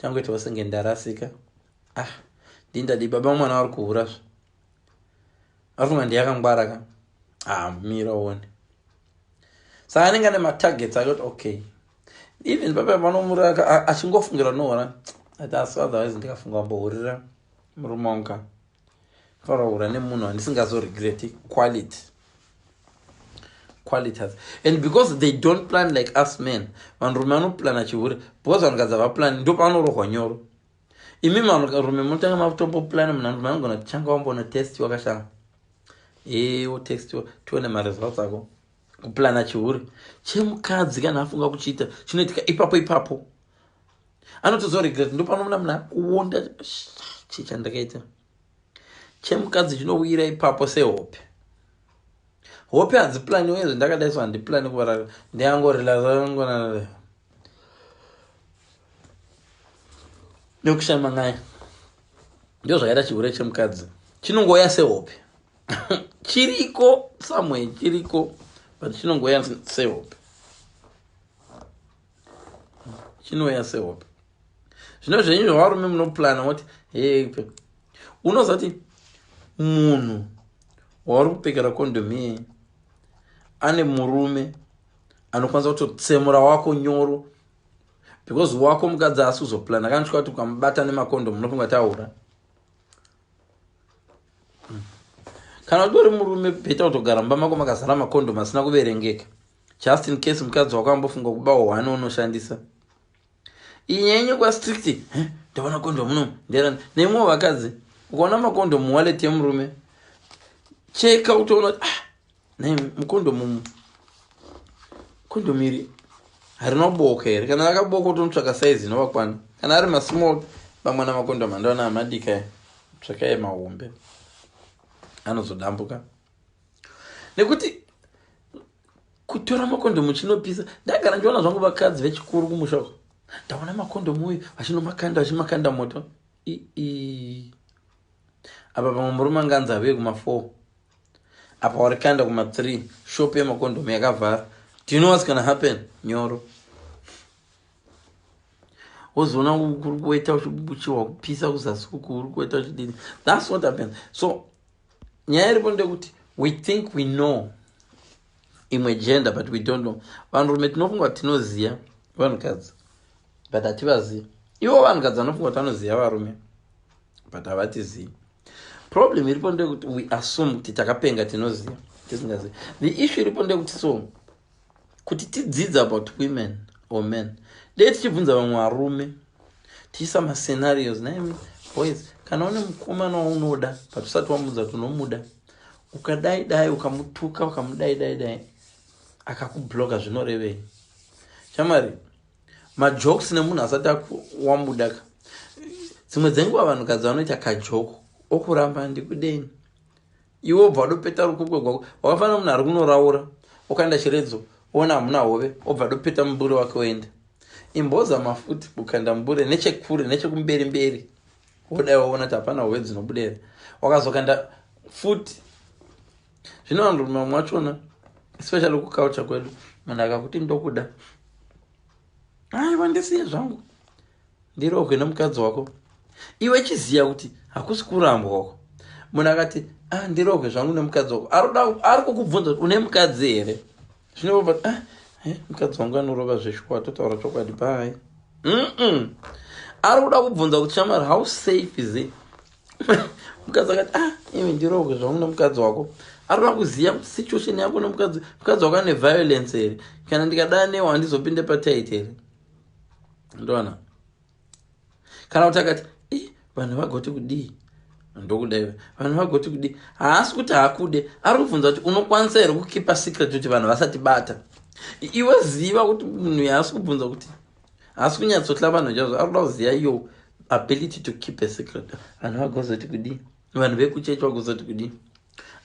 changoitawo senge ndarasika. Ah, ndindadi baba mwana vari kuhurazvo, vari kunga ndiyakangwara ka. Ah, mira uone." Saka anenge ane matargets ake kuti, okay, even papa vanomuraka achingofungira nohora ati, "Asi otherwise ndikafunga mbohurira murume wangu ka, fanira kuhura nemunhu wandisingazoregreti." Quality, qualitas. And because they don't plan like us men, vanhurume vanoplana chihure, because vanhukadzi havaplan, ndo pavanorohwa nyoro. Imi vanhurume munotanga matomboplana, munhu anhurume anogona tichanga wambonotestiwa kashama, e wotestiwa, tione maresults ako. Kuplana chihure chemukadzi, kana afunga kuchiita, chinoitika ipapo ipapo, anotozoregret. Ndo panomuna munhu akuonda, "Chii chandakaita?" Chemukadzi chinowira ipapo sehope. Hope hadziplani wezve. Ndakadai so, handiplani kuvarara, ndiyangorelaxangona nekushama n'aya. Ndo zvakaita chihure chemukadzi, chinongoya sehope. Chiriko somewhere, chiriko, but chinongoya sehope, chinouya sehope. Zvino zvenyu zvevarume, munoplana moti he, unozati munhu wauri kupfekera kondomu iyeye ane murume anokwanisa kutotsemura wako nyoro, because wako mukadzi asi kuzoplana kanosvika kuti ukamubata nemakondomu, unofunga taura. Kana utori murume, better kutogara mumba mako makazara makondomu asina kuverengeka, just in case mukadzi wako ambofunga kubawo one unoshandisa. Iyi nyaya kwa strict, ndaona kondomu no ndera. Nemwewo vakadzi, ukaona makondomu wallet yemurume, cheka utoona kuti, "Ah, nai mukondomu, kondomu iri harina kuboka here?" Kana rakaboka, utonotsvaka saizi inovakwana. Kana ari masmall, vamwe namakondomu andaona amadika, tsvakai mahombe, anozodambuka. Nekuti kutora makondomu chinopisa. Ndagara ndichiona zvangu vakadzi vechikuru kumusha uko, ndaona makondomu uyu vachinomakanda, vachimakanda moto. Ii, apa pamwe murume anganzi ave kuma4, apa warikanda kuma3, shop yemakondomu yakavhara. Do you know what's gonna happen? Nyoro. Wozoona kuri kuweta, uchiwa kupisa kuzasi kuku, uri kuweta uchidini. That's what happens. So nyaya iripo ndekuti we think we know imwe gender, but we don't know. Vanhurume tinofunga kuti tinoziva vanhukadzi, but hativazivi. Ivo vanhukadzi vanofunga kuti vanoziva varume, but havatizivi. Problem iripo ndekuti we assume kuti takapenga, tinoziva, tisingazivi. The issue iripo ndekuti, so kuti tidzidze about women or men, dei tichibvunza vamwe varume, tiisa mascenarios. Naimi boys, kana une mukomana waunoda, but usati wamudza kuti unomuda, ukadai dai ukamutuka, ukamudai dai dai, akakubloka, zvinorevei? Shamwari, majokes nemunhu asati wamuda ka. Dzimwe dzenguva vanhukadzi vanoita kajoko, okuramba, "Ndikudeni." Iwe obva wadopeta rukukwe gwako, wakafanira munhu ari kunoraura, ukaenda chiredzo, ona hamuna hove, obva adopeta muburi wake, oenda imboza mafuti, kukanda mbure nechekure, nechekumberi mberi, wodai waona kuti hapana hove dzinobuda here. Wakazokanda futi. Zvino vanhurume vamwe vachona, especially kuculture kwedu, munhu akakuti, "Ndokuda," "Aiwa, ndisiye zvangu." Ndirohwe nemukadzi wako. Iwe chiziya kuti hakusi kurambwa uko. Munhu akati, ah, ndirohwe zvangu nemukadzi wako, ari kukubvunza kuti une mukadzi here. Zvinobva, ah, mukadzi wangu anorova zveshuwa, totaura chokwadi, bye. Ari kuda kubvunza kuti, shamwari, how safe is it? Mukadzi akati, ah, iwe, ndirohwe zvangu nemukadzi wako, ari kuda kuziva situation yako nemukadzi. Mukadzi wako ane violence here? Kana ndikadana newe, handizopinde patight here? Ndoona kana kuti akati, i vanhu vagoti kudii? Ndokudai, vanhu vagoti kudii? Haasi kuti haakude, ari kubvunza kuti unokwanisa here kukeepa secret kuti vanhu vasati bata. Iwe ziva kuti munhu yaasi kubvunza kuti haasi kunyatsotla vanhu chaizvo, ari kuda kuziva your ability to keep a secret. Vanhu vagozoti kudii? Vanhu vekuchechi vagozoti kudii?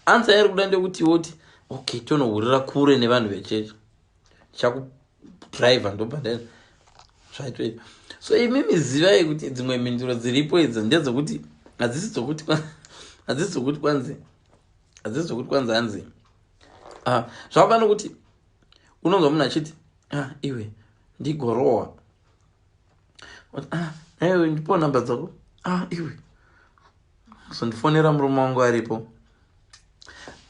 Answer yairi kuda ndekuti woti, okay, tonohurira kure nevanhu vechechi, chakudhiraivha, ndobva ndaenda zvaitoi. So imimi zivai kuti dzimwe mhinduro dziripo idzo ndedzekuti hadzisi dzokuti kwanzi hanzi, ah, zvakafana nokuti unonzwa munhu achiti, ah, iwe, ndigorohwa. Ah, aiwe, ndipo namba dzako. Ah, iwe, zondifonera murume wangu aripo.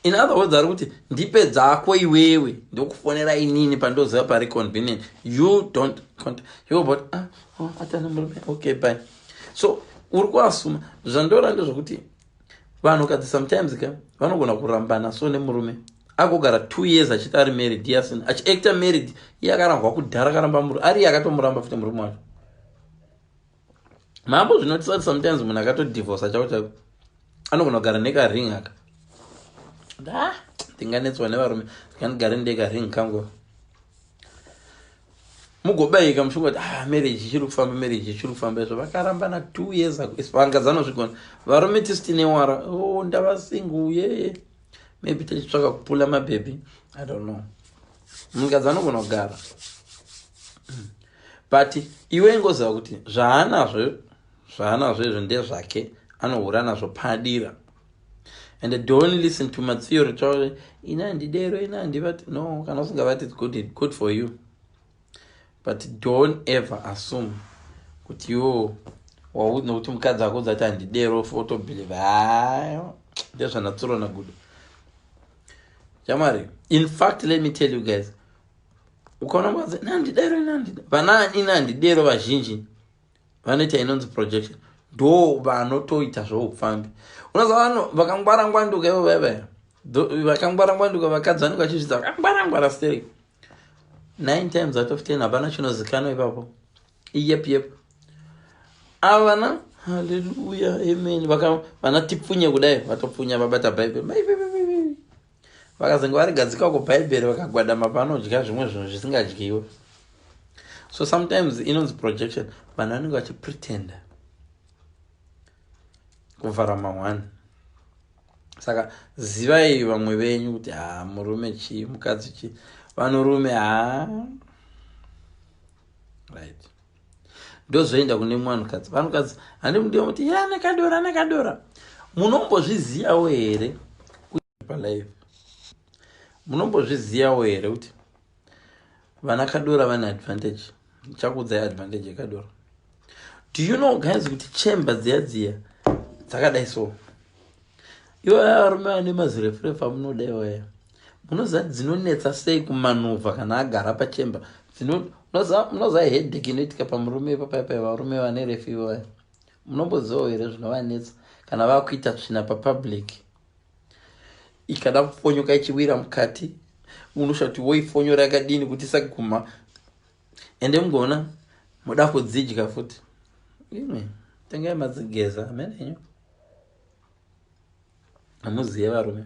In other words, ari kuti ndipe dzako iwewe, ndokufonera inini pandoziva pari convenient. You don't you but, ah, oh, atana murume, okay, bye. So uri kuasuma. Zvandora ndezvokuti vanhukadzi sometimes ka vanogona kurambana so nemurume, agogara 2 years achiti ari married, iye asina, achiacta married. Iye akarambwa kudhara, akaramba murume, ari iye akatomuramba futi murume wacho. Mambo zvinotisa kuti sometimes munhu akatodivorca chako chako anogona kugara nekaring aka. Ah, ndinganetswa nevarume, ndingandigare ndekaring kangu. Mugobayika muchingoti, ah, marriage ichiri kufamba, marriage ichiri kufamba. Izvo vakarambana 2 years ago. Vangadzanozvigona varume, tisu tine wara. Oh, ndava single yeye, maybe tichitsvaka kupula mabhebhi, I don't know. Munhukadzi anogona kugara, but iwe ingoziva kuti zvaanazvo izvo ndezvake, anohura nazvo padira. And don't listen to matheory taure, ina handidero, ina handivati. No, kana usingavati, it's good, good for you, but don't ever assume kuti iwo nokuti mukadzi akuudza kuti handidero, fotobelieve. Hayo ndezvanatsuro nagudo, shamwari. In fact, let me tell you guys, ukaona mukadzi nandidero, vana ina handidero vazhinji vanoita inonzi projection, ndo vanotoita zvoupfambi. Unoziva vanhu vakangwarangwanduka ivo vaivaya, vakangwarangwanduka vakadzi vanenge vachizvidza vakangwarangwara sterek. Nine times out of 10 hapana chinozikanwa ipapo. Yep yep, ava vana haleluya, amen, vana tipfunye kudai, vatopfunya, vabata Bhaibheri, vakazenge varigadzika kubhaibheri, vakagwadama panodya zvimwe zvinhu zvisingadyiwe. So sometimes inonzi projection, vanhu vanenge vachipretenda kuvhara ma1. Saka zivai vamwe venyu kuti ha, murume chii, mukadzi chii, vanhurume ha, right. Ndozoenda kune mwanhukadzi. Vanhukadzi handi kuti ya nekadora nekadora. Munombozvizivawo here palive? Munombozvizivawo here kuti vana kadora vane advantage? Ndichakuudzai advantage yekadora. Do you know, guys, kuti chamber dziya dziya dzakadai so, ivo varume vane mazirefurefu amunoda iwaya, munoziva dzinonetsa sei kumanuvha kana agara pachamber? Munoziva headache inoitika pamurume ipapaipai? Varume vane refu ivaya, munombozivawo here zvinovanetsa kana vakuita tsvina papublic? Ikada kufonyoka ichiwira mukati, unosha kuti woifonyora yakadini kuti isaguma. Ende mugoona muda kudzidya futi imwe, tengai madzigeza amenenyu. Hamuzive varume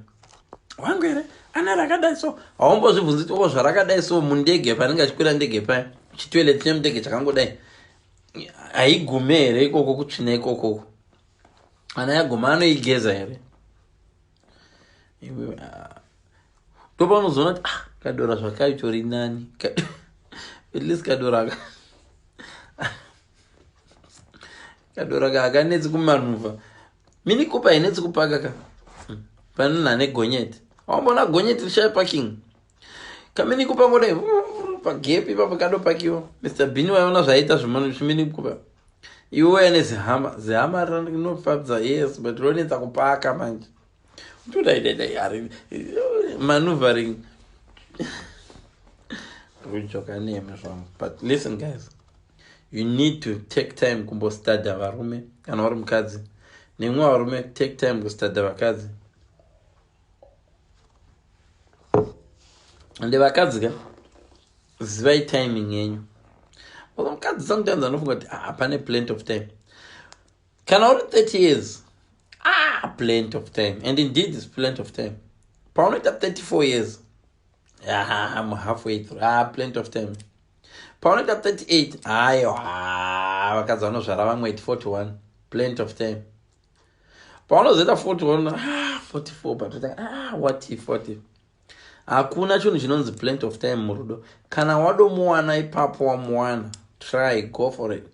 wangu here ane rakadai so? Haumbozvibvunzi kuti o zvarakadai so mundege, panenge achikwira ndege paya, chitoilet chemundege chakangodai, haigume here ikoko kutsvina ikokoko? Ana yaguma anoigeza here? Ndopaunozoona kuti, ah, kadora zvakaitori nani. At least kadora ka hakanetsi kumanuvha. Mini Cooper hainetsi kupaka ka panonhu ane gonyeti. Wambona gonyeti rishaya parking? KaMini Cooper ngodai pagepi ipapo kadopakiwa. Mr Bean, waiona zvaiita zvimini Cooper. Iwe uya nezihama, zihama rinofadza, yes, but ronetsa kupaka manje. Utodaidai maneuvering. Kujoka nemi zvangu. But listen guys, you need to take time kumbostadha varume kana uri mukadzi. Nemwe varume, take time kustadha vakadzi. Ende vakadzi ka, zivai timing yenyu. Mukadzi sometimes anofunga kuti pane plenty of time. Kana uri 30 years, plenty of time. And indeed it's plenty of time. Paunoita 34 years, I'm halfway through. Plenty of time. Paunoita 38, aiwa, vakadzi vanozvara vamwe at 41, plenty of time. Paunozoita 41, 44, but what if 40? Hakuna chinhu chinonzi plenty of time murudo. Kana wadomuwana ipapo wamuwana, try, go for it.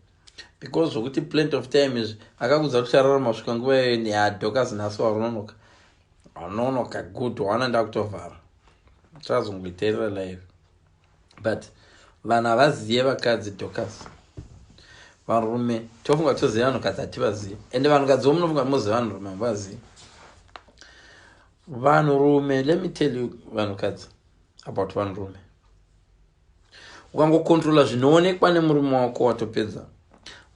Because zvokuti plenty of time izvi, akakudza kuti uchararama kusvika nguva iyoyo, yadhokazi nhasi warunonoka. Wanonoka good, wana ndakutovhara. Chazongoiteerera live. But vanhu havaziye vakadzi, Dorcas. Varume tofunga toziva vanhukadzi, hativazivi. Ende vanhukadzi wo munofunga muziva vanhurume, hamuvazivi. Vanhurume, let me tell you vanhukadzi about vanhurume. Ukangokontrola zvinoonekwa nemurume wako, watopedza.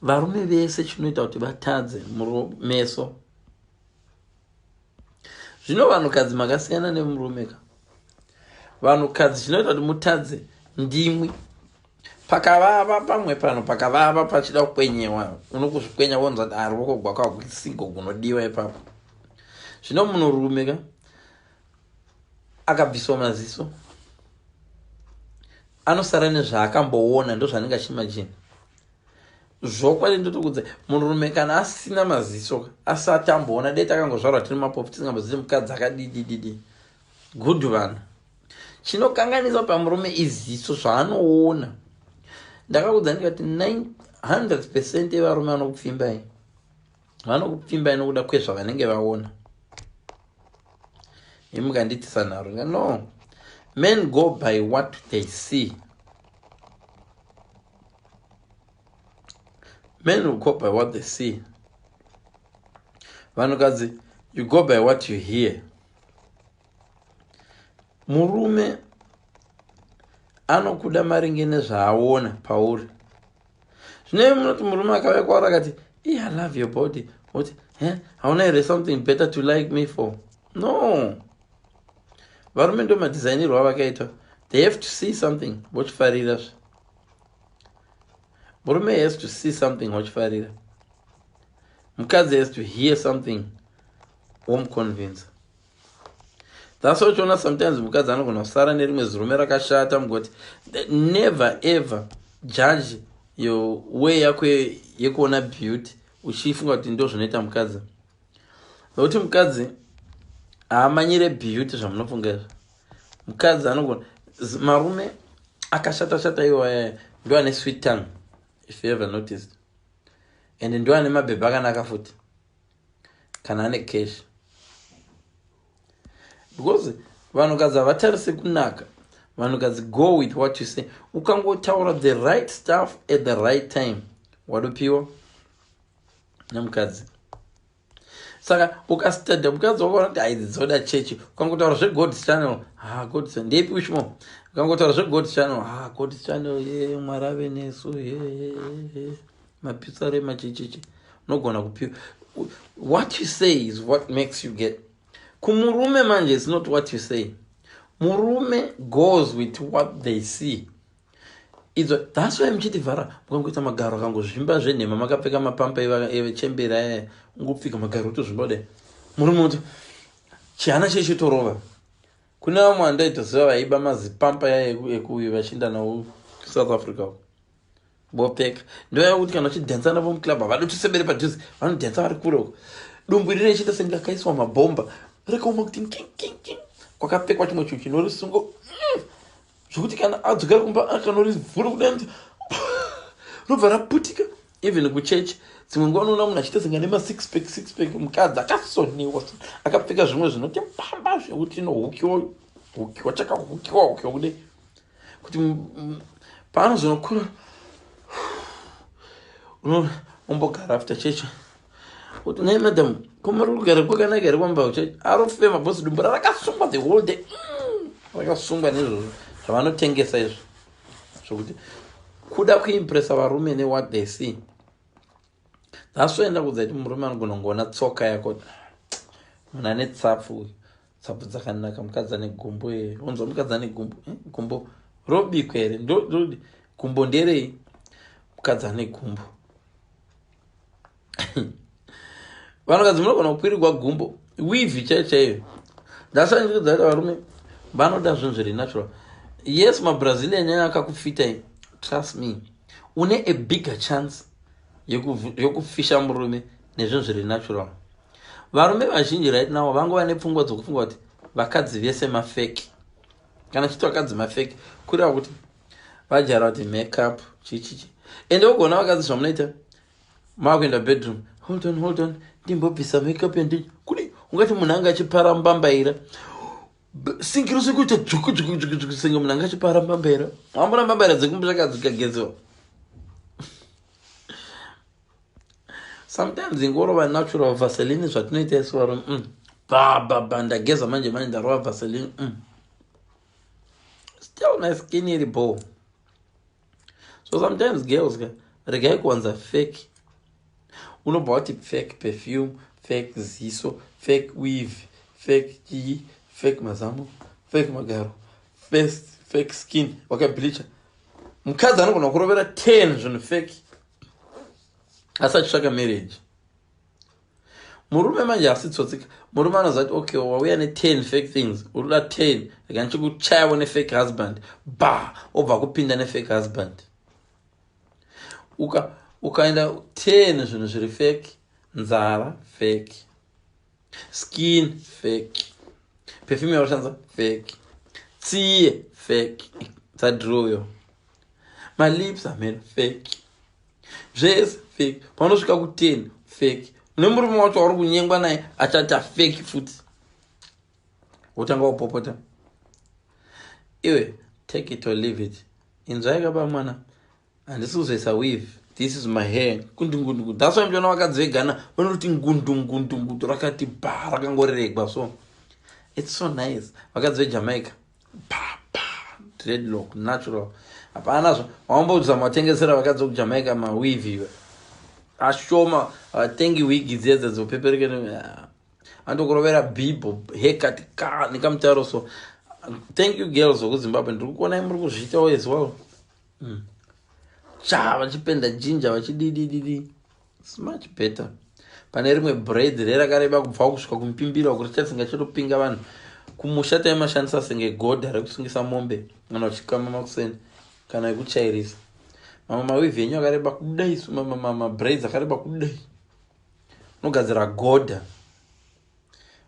Varume vese chinoita kuti vatadze meso. Zvino vanhukadzi makasiyana nemurume ka. Vanhukadzi chinoita kuti mutadze ndimwi. Pakavava pamwe pano, pakavava pachida kukwenyewa, unokuzvikwenya wonzwa kuti ruoko gwako hakusigo kunodiwa ipapo. Zvino munhurume ka, akabviswa maziso, anosara nezvaakamboona, ndozvaanenge achiimagine. Zvokwadi ndotokudza, munhurume kana asina maziso, asati amboona, dai takangozvarwa tiri mapofu tisingambozivi mukadzi akadidididi. Good vanhu. Chinokanganisa pamurume iziso, zvaanoona. Ndakakudza ndikati 900% yevarume vanokupfimbai, vanokupfimbai nokuda kwezvavanenge vaona. Imi mukanditisa nharo, no. Men go by what they see. Men will go by what they see. Vanhukadzi, you go by what you hear. Murume anokuda maringe nezvaaona pauri. Zvino munoti murume akauya kwauri akati, I love your body. Oti, hauna here something better to like me for? No. Varume ndo madesignirwo avakaitwa. They have to see something vochifarira zve. Murume has to see something vochifarira. Mukadzi has to hear something womuconvince. That's why uchiona sometimes mukadzi anogona kusara nerimwe zirume rakashata, mugoti never ever judge your way yako yekuona beauty uchifunga kuti ndo zvinoita mukadzi. Nokuti mukadzi haamanyire beauty zvamunofunga izvo. Mukadzi anogona, marume akashata shata iwo aya ndo ane sweet tongue, if you ever noticed. And ndo ane mabhebha akanaka futi kana ane cash. Because vanhukadzi havatarise kunaka. Vanhukadzi go with what you say. Ukangotaura the right stuff at the right time, wadopiwa nemukadzi. Saka ukastadha mukadzi wakaona kuti aidzi dzoda chechi, ukangotaura zveGod's Channel, God's ndepi ushimo, ukangotaura zveGod's Channel, God's Channel, ye Mwari ave nesu, ye mapitsare machichichi, unogona kupiwa. What you say is what makes you get. Kumurume manje, it's not what you say. Murume goes with what they see. Idzo, that's why muchiti vhara, mukangoita magaro akangozvimba zvenhema, makapfeka mapampa echemberi aya, ungopfika magaro otozvimba kudai, murume uti chihana chechitorova. Kune vamwe vandaitoziva vaiba mazipampa aya ekuuyu vachienda nawo kuSouth Africa, vopfeka. Ndoya kuti kana uchidhansa navo muclub, havadi kuti padhuze, vanodhansa vari kure uko, dumbu riri richiita senge akaiswa mabhomba, rakaoma kuti nkinkinkin, kwakapfekwa chimwe chinhu chinorisunga zvokuti kana adzokera kumba akanorivhura kudai, robva raputika. Even kuchechi dzimwe nguva unoona munhu achiita senge ane ma6 pack, 6 pack, mukadzi akasoniwa akapfeka zvimwe zvinoti pamba zvekuti inohukiwa hukiwa, chakahukiwa hukiwa kudai, kuti paanozonokura Umbogara after church. Kuti nhai madam, ko muri kugara kwakanaka here kwamba kuchechi? Arofema boss dumbu rakasungwa the whole day. Rakasungwa nezvozvo zvavanotengesa izvo. Zvokuti kuda kuimpressa varume ne what they see. That's why ndakudza kuti murume anogona kungoona tsoka yako. Munhu ane tsapfu uyu. Tsapfu dzakanaka, mukadzi ane gumbo here? Unzwa mukadzi ane gumbo? Gumbo robikwa here? Ndo gumbo nderei? Mukadzi ane gumbo. Vanhukadzi munogona kukwirirwa gumbo. Weave chaiyo chaiyo. That's why ndikudza kuti varume vanoda zvinhu zviri natural. Yes, maBrazilian nyaya akakufita iyi. Trust me. Une a bigger chance yekufisha murume nezvinhu zviri natural. Varume vazhinji right now vangova nepfungwa dzokufunga kuti vakadzi vese mafake. Kana chiti vakadzi mafake, kureva kuti vajara kuti makeup chichichi. Ende ugona vakadzi zvamunoita makuenda bedroom, hold on, hold on, ndimbobvisa makeup yandii. Kudi ungati munhu anga achipara mbambaira. Singi rose kuita dzvuku dzvuku dzvuku dzvuku senge munhu anga achipara mbambaira. Wambona mbambaira dzekumusha dzikagezewa. Sometimes ingorova natural Vaseline zvatinoita isu varume. Ba ba ba ndageza manje manje ndarova Vaseline. Still my skin iri bo. So sometimes girls ka regai kuwanza fake. Unobva wati fake perfume, fake ziso, fake weave, fake chii, fake mazamu, fake magaro, face, fake skin, wakableacha. Mukadzi anogona kurovera 10 zvinhu fake asi achitsvaka marriage. Murume manje asi tsotsika. Murume anoziva kuti okay, wauya ne10 fake things, uri kuda 10, rega ndichikuchayavo nefake husband. Ba, obva kupinda nefake husband. Ukaenda 10 zvinhu zviri fake, nzara fake, skin fake, perfume yaushandisa fake, tsiye fake, dzadroyo, malips amene fake, zvese fake. Paunosvika ku10 fake, nemurume wacho wauri kunyengwa naye achaita fake futi, wotanga kupopota. Iwe, take it or leave it. Inzwai kaba mwana, handisi kuzoisa weave. This is my hair. Kundungundu. That's why muchiona vakadzi veGhana vanoti ngundungundungundu rakati ba rakangoreregwa so. It's so nice. Vakadzi veJamaica pa pa dreadlock natural. Hapana zvo wambozama watengesera vakadzi vekuJamaica maweave iwe. Ashoma vatengi wigi dzedze dzopepereke andokurovera bibo haircut ka nekamutaro. So thank you girls vekuZimbabwe, ndiri kukuonai muri kuzviitawo as well. Cha vachipenda jinja vachididididi, it's much better. Pane rimwe braid rerakareba kubva kusvika kumupimbira uku, richasinga chatopinga vanhu kumusha. Taimashandisa senge godha rekusungisa mombe kana uchikama makuseni kana ekuchairisa. Mamwe maweave enyu akareba kudai, mabraids akareba kudai, unogadzira godha.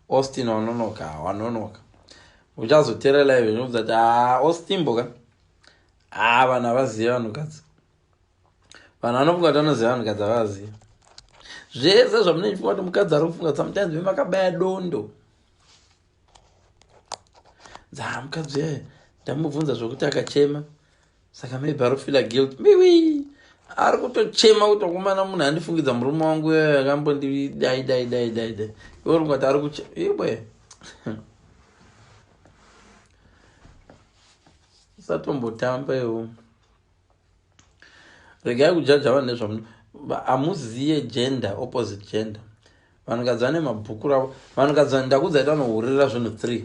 Austin wanonoka, wanonoka. Uchazotera live inobvunza kuti a Austin boka. A vanhu havazivi vanhukadzi. Vanhu vanofunga kuti vanoziva vanhukadzi, havazivi. Zvese zvamunochifunga kuti mukadzi ari kufunga, sometimes vemakabaya dondo dza mukadzi uyayo. Ndamubvunza zvokuti akachema, saka maybe ari kufeela guilt. Miwi ari kutochema kuti akomana munhu andifungidza murume wangu uyayo akambondidai dai dai dai dai. Iwe uri kungati ari kuchema iwe. Usatombotamba iwo. Regai kujaja vanhu nezvamuno hamuziye gender, opposite gender. Vanhukadzi vane mabhuku ravo. Vanhukadzi ndakudza kuti vanohurira zvinhu 3,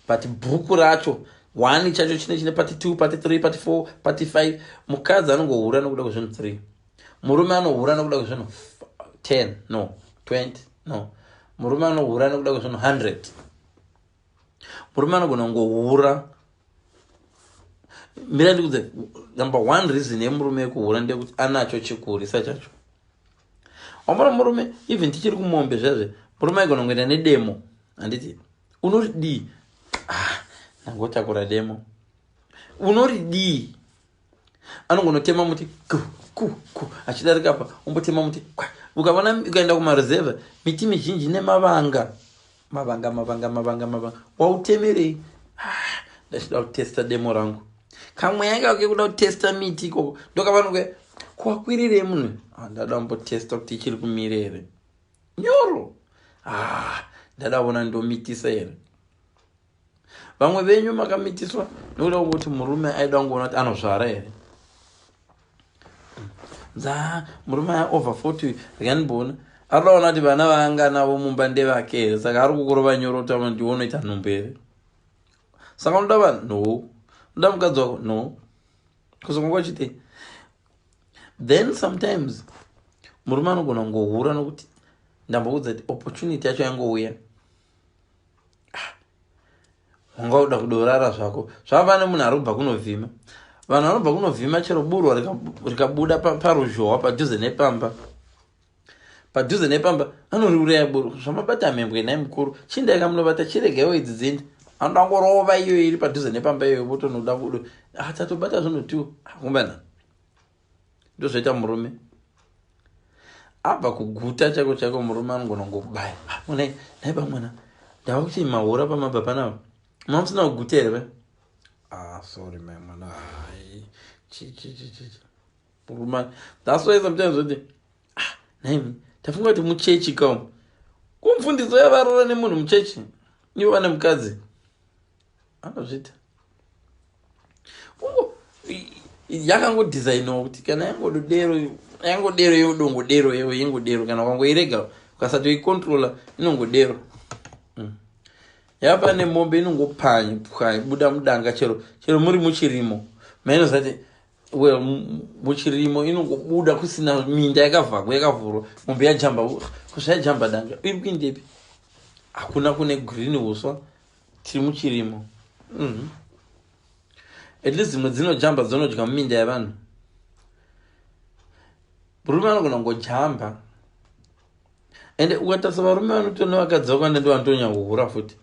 but bhuku racho 1 chacho chine part 2, part 3, part 4, part 5. Mukadzi anongohura nokuda kwezvinhu 3. Murume anohura nokuda kwezvinhu 10, no, 20, no. Murume anohura nokuda kwezvinhu 100. Murume anogona kungohura. Mira ndikudze, number one reason yemurume yekuhura ndeyekuti anacho chekuhurisa chacho. Wambona murume, even tichiri kumombe zvezve, murume aigona kungoenda nedemo, handiti? Unoridii? Ah, ndangotakura demo. Unoridii? Anongonotema muti ku ku ku achidarika pa ombotema muti kwa. Ukavona ukaenda kumareserve, miti mizhinji nemavanga mavanga mavanga mavanga mavanga. Wautemerei? Ah, ndachida kutesta demo rangu. Kamwe yanga kekuda kutesta miti ikoko ndokavanokuya. Kwakwirirei munhu? Ah, ndada kumbotesta kuti ichiri kumira here. Nyoro. Ah, ndada kuona ndomitisa here. Vamwe venyu makamitiswa nekuda kungoti murume aida kungoona kuti anozvara here. Dza murume aya over 40, regandimbona ari kuda kuona kuti vana vaanga navo mumba ndevake here. Saka ari kukurova nyoro kuti ndiwe unoita nhumbu here. Saka unoda vanhu? No. Unoda mukadzi wako? No. Kuzonga uchite. Then sometimes murume anogona kungohura nokuti ndamboudza kuti opportunity yacho yangouya. Ah, wanga uda kudorara zvako, zvava pane munhu ari kubva kunovhima. Vanhu vanobva kunovhima, chero burwa rikabuda paruzhowa padhuze nepamba, anoriuraya buru. Zvamabata mhembwe nai mukuru, chindaika munobata, chiregaiwo idzi dzindi. Anoda ngorova iyo iri padhuze nepamba iyoyo, votonoda kudo. Ah, tatobata zvinhu tu akumbana. Ndozvoita murume abva kuguta chako chako. Murume anogona kungokubaya. Ah, mwana, nai bamwana, ndava kuti mahura pamabva panapa, mamusina kuguta here va? Ah, sorry mai mwana. Hai, chi chi chi chi murume. That's why sometimes kuti, ah, naimi tafunga kuti muchechi kaumu kumfundiso yavarora nemunhu muchechi, ivo vane mukadzi anozviita. Yakangodhizainiwa kuti kana yangododero, yangodero, yodongodero, yewe ingodero. Kana ukangoirega, ukasatoikontrola, inongodero. Yava nemombe inongopanya pwanya, buda mudanga chero muri muchirimo. Mainozati, well, muchirimo inongobuda kusina minda yakavhagwa, yakavhurwa. Mombe yajamba, kuzvayajamba danga, iri kuindepi? Hakuna kune green uswa, tiri muchirimo. At least dzimwe dzinojamba dzinodya muminda yevanhu. Murume anogona kungojamba. Ende ukatarisa varume vanotone vakadzi vakawanda ndo vanotonyanya futi.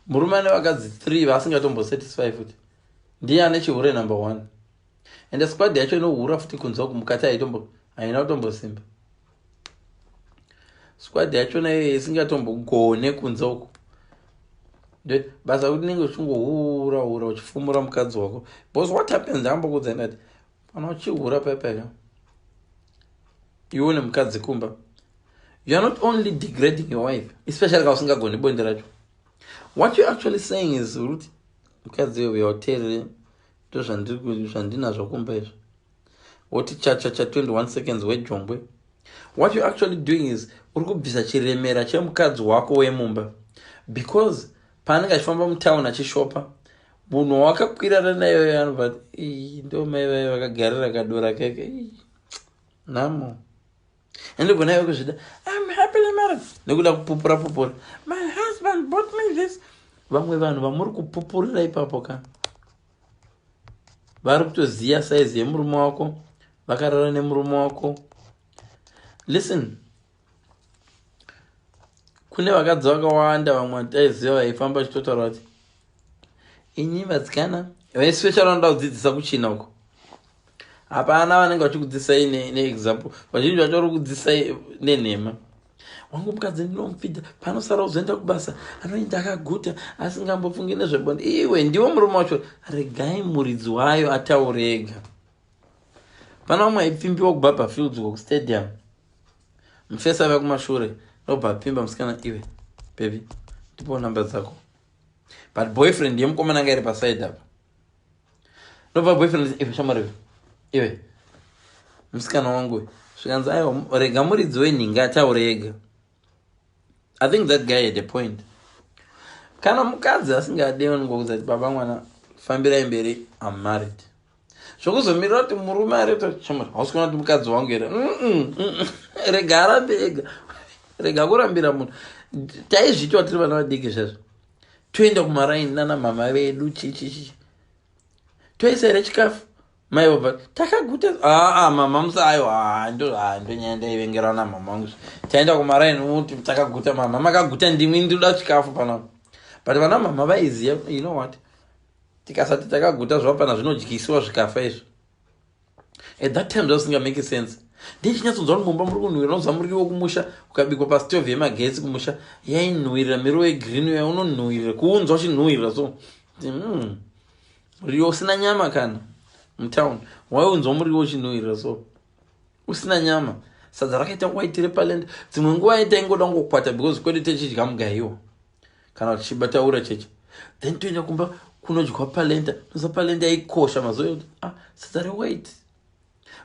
Murume ane vakadzi three vaasingatombosatisfy futi ndiye ane chihure number one. Ende squad yacho inohura futi kunze uku, mukati haitombo, haina kutombosimba. Squad yachona iyoyo isingatombogone kunze uku. Basa kuti unenge uchingohura hura, uchifumura mukadzi wako. Because what happens, ndakambokudza ndati kana uchihura paipaka, iwe une mukadzi kumba, you are not only degrading your wife, especially kana usingagoni bonde racho. What you actually saying is kuti mukadzi iwe uyauteerere, ndo zvandinazvo kumba izvo. Woti chachacha 21 seconds wejombwe. What you actually doing is uri kubvisa chiremera chemukadzi wako wemumba, because paanenge achifamba mutauni achishopa, munhu wawakakwirana nayo anobva, ndo mai vai vakagarira kadora keke nhamo. Ende gona iwe kuzvida, "I'm happily married," nekuda kupupura pupura, "My husband bought me this." Vamwe vanhu vamuri kupupurira ipapo ka, vari kutoziva saizi yemurume wako, vakarara nemurume wako. Listen, kune vakadzi vakawanda, vamwe taiziva vaifamba vachitotaura kuti ini vadzikana vaespecially vanoda kudzidzisa kuchina uko. Hapana vanenge vachikudzidzisai neexample, vazhinji vacho vari kudzidzisai nenhema. Wangu mukadzi ndinomufidha, panosara uzoenda kubasa anoenda akaguta, asingambofungi nezvebonde. Iwe ndiwo murume wacho, regai muridzi wayo ataure ega. Pana vamwe aipfimbiwa kuBarbourfields uko kustadium, mufesi ava kumashure, ndobva apfimba musikana. "Iwe baby, ndipowo namba dzako." But boyfriend yemukomana anga iri paside apa. Ndobva boyfriend, "Iwe shamwari, iwe musikana wangu." Zvikanzi, "Aiwa, rega muridzi wenhinga ataure ega." I think that guy had a point. Kana mukadzi asingade, unongokuudza kuti, "Baba mwana, fambirai mberi, am married." Zvokuzomirira kuti murume areta, "Shamwari, hausi kuona kuti mukadzi wangu here?" Rega arambe ega, rega kurambira munhu. Taizviitwa tiri vana vadiki zvezvo, toenda kumaraini nana mama vedu, chichichi, toisa here chikafu? Mai vobva, "Takaguta." Aa, mama musa, aiwa, ndo ndonyaya ndaivengera namama vangu. Taenda kumaraini uti takaguta. Mama, makaguta ndimwi, ndinoda chikafu panapa. But vana mama vaiziva, you know what, tikasati takaguta zvapana zvinodyisiwa zvikafa izvo. At that time zvasingamake sense. Ndichinyatsonzwa kuti mumba muri kunhuhwira. Unonzwa muriwo kumusha ukabikwa pastovhe yemagetsi kumusha, yainhuhwirira miriwo yegreen uya, unonhuhwirira kuunzwa uchinhuhwirira. So muriwo usina nyama, kana mutown waiunzwa muriwo uchinhuhwirira. So Usina nyama, sadza rakaita white repalenda. Dzimwe nguva taingoda kungokwata because kwedu techidya mugaiwa kana tichibataura cheche, then toenda kumba kunodyiwa palenta. Noza palenta yaikosha mazuva ekuti, ah, sadza rewhite,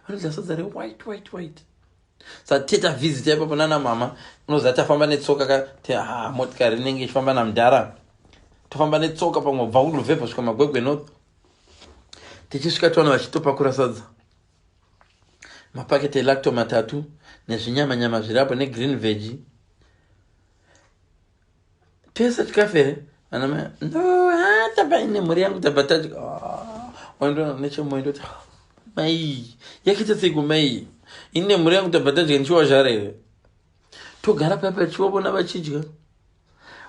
vanodya sadza rewhite, white, white. Saka teta visit ipapo nana mama, unoziva tafamba netsoka ka, ah, motikari inenge ichifamba namudhara, tofamba netsoka pamwe bva kuLuvhevha svika Magwegwe North. Tichisvika towana vachitopakura sadza, mapaketi elacto matatu nezvinyama nyama zviri apo negreen veg. Tese chikafu here ana mai? No, ha, tabva ine mhuri yangu, tabva tadya. Waendo nechemoendoti mai yakaita sei kumai, ine mhuri yangu tabva tadya, ndichiwazhara here? Togara paipa tichivavona vachidya.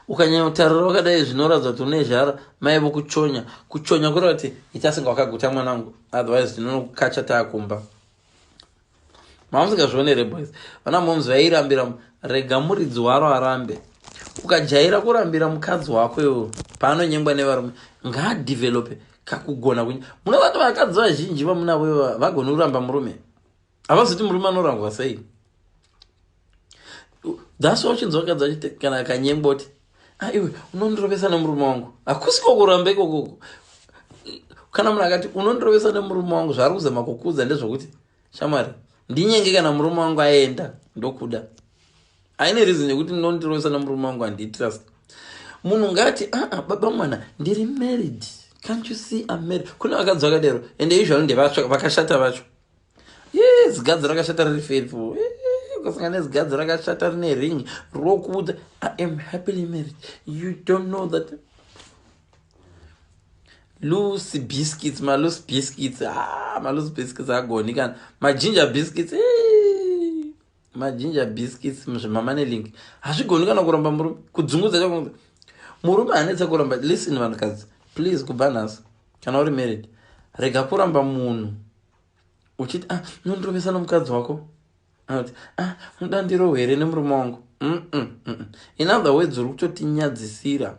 Ukanyanya kutarira wakadai zvinoratidza kuti une zhara. Mai vokuchonya kuchonya kureva kuti ita senge wakaguta mwanangu, otherwise tinonokukacha taakumba. Mamusingazvionere boys, vana moms vairambira. Rega muridzi waro arambe. Ukajaira kurambira mukadzi wako iwo, paanonyengwa nevarume ngaadevelope kakugona kuny. Munovati vakadzi vazhinji vamunavo ivo vagoni kuramba murume, havazoti murume anorambwa sei. That's why uchinzwa vakadzi vachiti kana akanyengwa kuti, "Ah, iwe unondirovesa nemurume wangu." Hakusiko kuramba ikokoko. Kana munhu akati unondirovesa nemurume wangu, zvaari kuzama kukudza ndezvokuti, shamwari, ndinyenge kana murume wangu aenda, ndokuda. Aine reason yekuti ndinondirovesa nemurume wangu, handitrust munhu. Ngati, "Aa, baba mwana, ndiri married. Can't you see I'm married?" Kune vakadzi vakadero, ende izvano ndevatsva vakashata vacho. Ye, zigadzi rakashata riri faithful. Ukasangana nezigadzi rakashata rine ring rokuudza, "I am happily married, you don't know that." Loose biscuits, maloose biscuits, ah, maloose biscuits agoni kana maginger biscuits. Maginger biscuits zvemamanelink hazvigoni kana kuramba murume. Kudzungudza chako murume hanetsa kuramba. Listen, vanhukadzi, please, kubva nhasi kana uri married, rega kuramba munhu uchiti, "Ah, unondirovesa nomukadzi wako." Anoti, "Ah, unoda ndirohwe here nemurume wangu?" In other words, uri kutotinyadzisira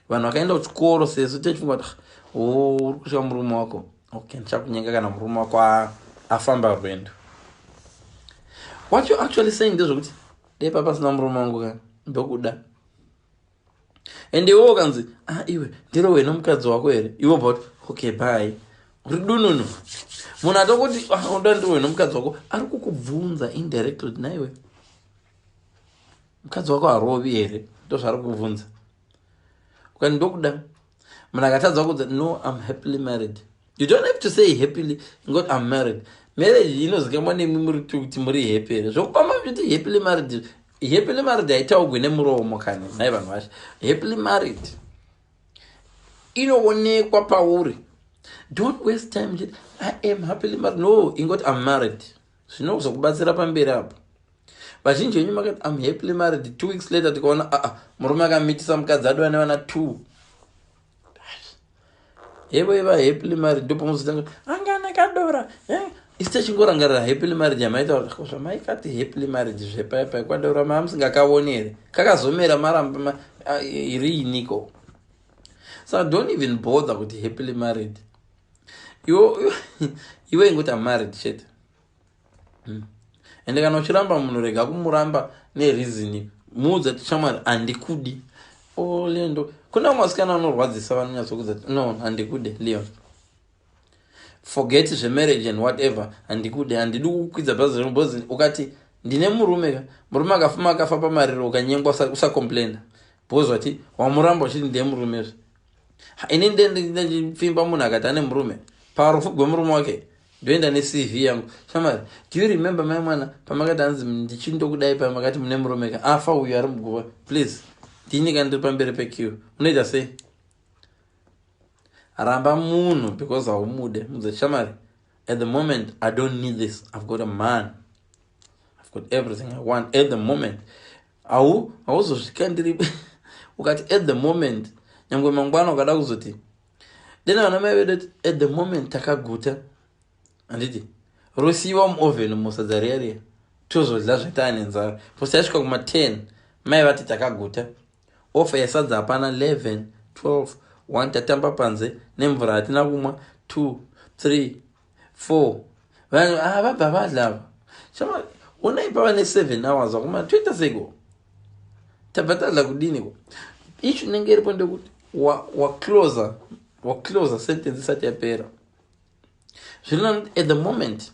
vanhu vakaenda kuchikoro sesu, techifunga kuti, "Ah, oh, uri kusvika murume wako, okay, ndichakunyenga kana murume wako afamba rwendo." What you actually saying ndezvekuti dai papasina murume wangu ka, ndokuda. And iwe ukanzi, "Ah, iwe, ndirohwe nomukadzi wako here?" Iwe bva kuti, "Okay, bye." Uri dununu. Munhu atokuti, "Ah, unoda ndirohwe nomukadzi wako?" ari kukubvunza indirectly kuti, "Naiwe, mukadzi wako harovi here?" Ndo zvaari kukubvunza. Ukati ndokuda, munhu akatadza kudza, "No, I'm happily married." You don't have to say happily, ngoti, "I'm married." Marriage inozikamwa nemi muri kuti muri happy here. Zvokupamba muchiti happily married, happily married haitaugwi nemuromo kani. Nai vanhu vacho, happily married inoonekwa pauri. Don't waste time uchiti, "I am happily married." No, ingoti, "I'm married." Zvinozokubatsira pamberi apo. Vazhinji venyu makati, "I'm happily married," 2 weeks later tikaona, aa, murume akamitisa mukadzi, adova nevana two. Hevo iva happily married, ndopamuzotanga angana kadora. Isi techingorangarira happily married yamaita kuti zvamaikati happily married zvepaipai kwadora maamusingakaoni here, kakazomera maramba riiniko? Saka don't even bother kuti happily married. Iwe ingoti, "I'm married," chete. Ende kana uchiramba munhu, rega kumuramba nereason. Muudza kuti, "Shamwari, handikudi." O lendo kuna vamwe vasikana vanorwadzisa, vanonyatsokudza kuti, "No, handikude, Leon. Forget zvemarriage and whatever, handikude, handidi kukwidza bhazi." Because ukati ndine murume ka, murume akafuma akafa pamariro, ukanyengwa, usacomplaina because wati wamuramba uchiti ndine murumezve. Ini ndendipfimba munhu akati ane murume, parufu gwemurume wake ndoenda neCV yangu. "Shamari, do you remember mai mwana pamakati hanzi ndichindokudai, pamakati mune murume ka, afa uyu ari muguva? Please, ndini ka ndiri pamberi peq." Unoita sei? Ramba munhu because haumude. Mudza, "Shamari, at the moment I don't need this. I've got a man, I've got everything I want at the moment." Au hauzosvika ndiri ukati at the moment, nyange mangwana ukada kuzoti dena vana mai vedu ti at the moment takaguta, handiti rosiyiwa muoven musadza riya riya, tozodya zvataa nenzara. Posi yasvika kuma10, mai vati takaguta, ofa yesadza hapana. 11, 12, 1, tatamba panze nemvura hatina kumwa. 2, 3, 4, vanhu, ah, vabva vadla ava. Shamwari, onai pava ne7 hours. Vakomana, toita seiko? Tabva tadla kudiniko? Issue inenge iripo ndekuti waclosa sentence isati yapera. Zviri nani, at the moment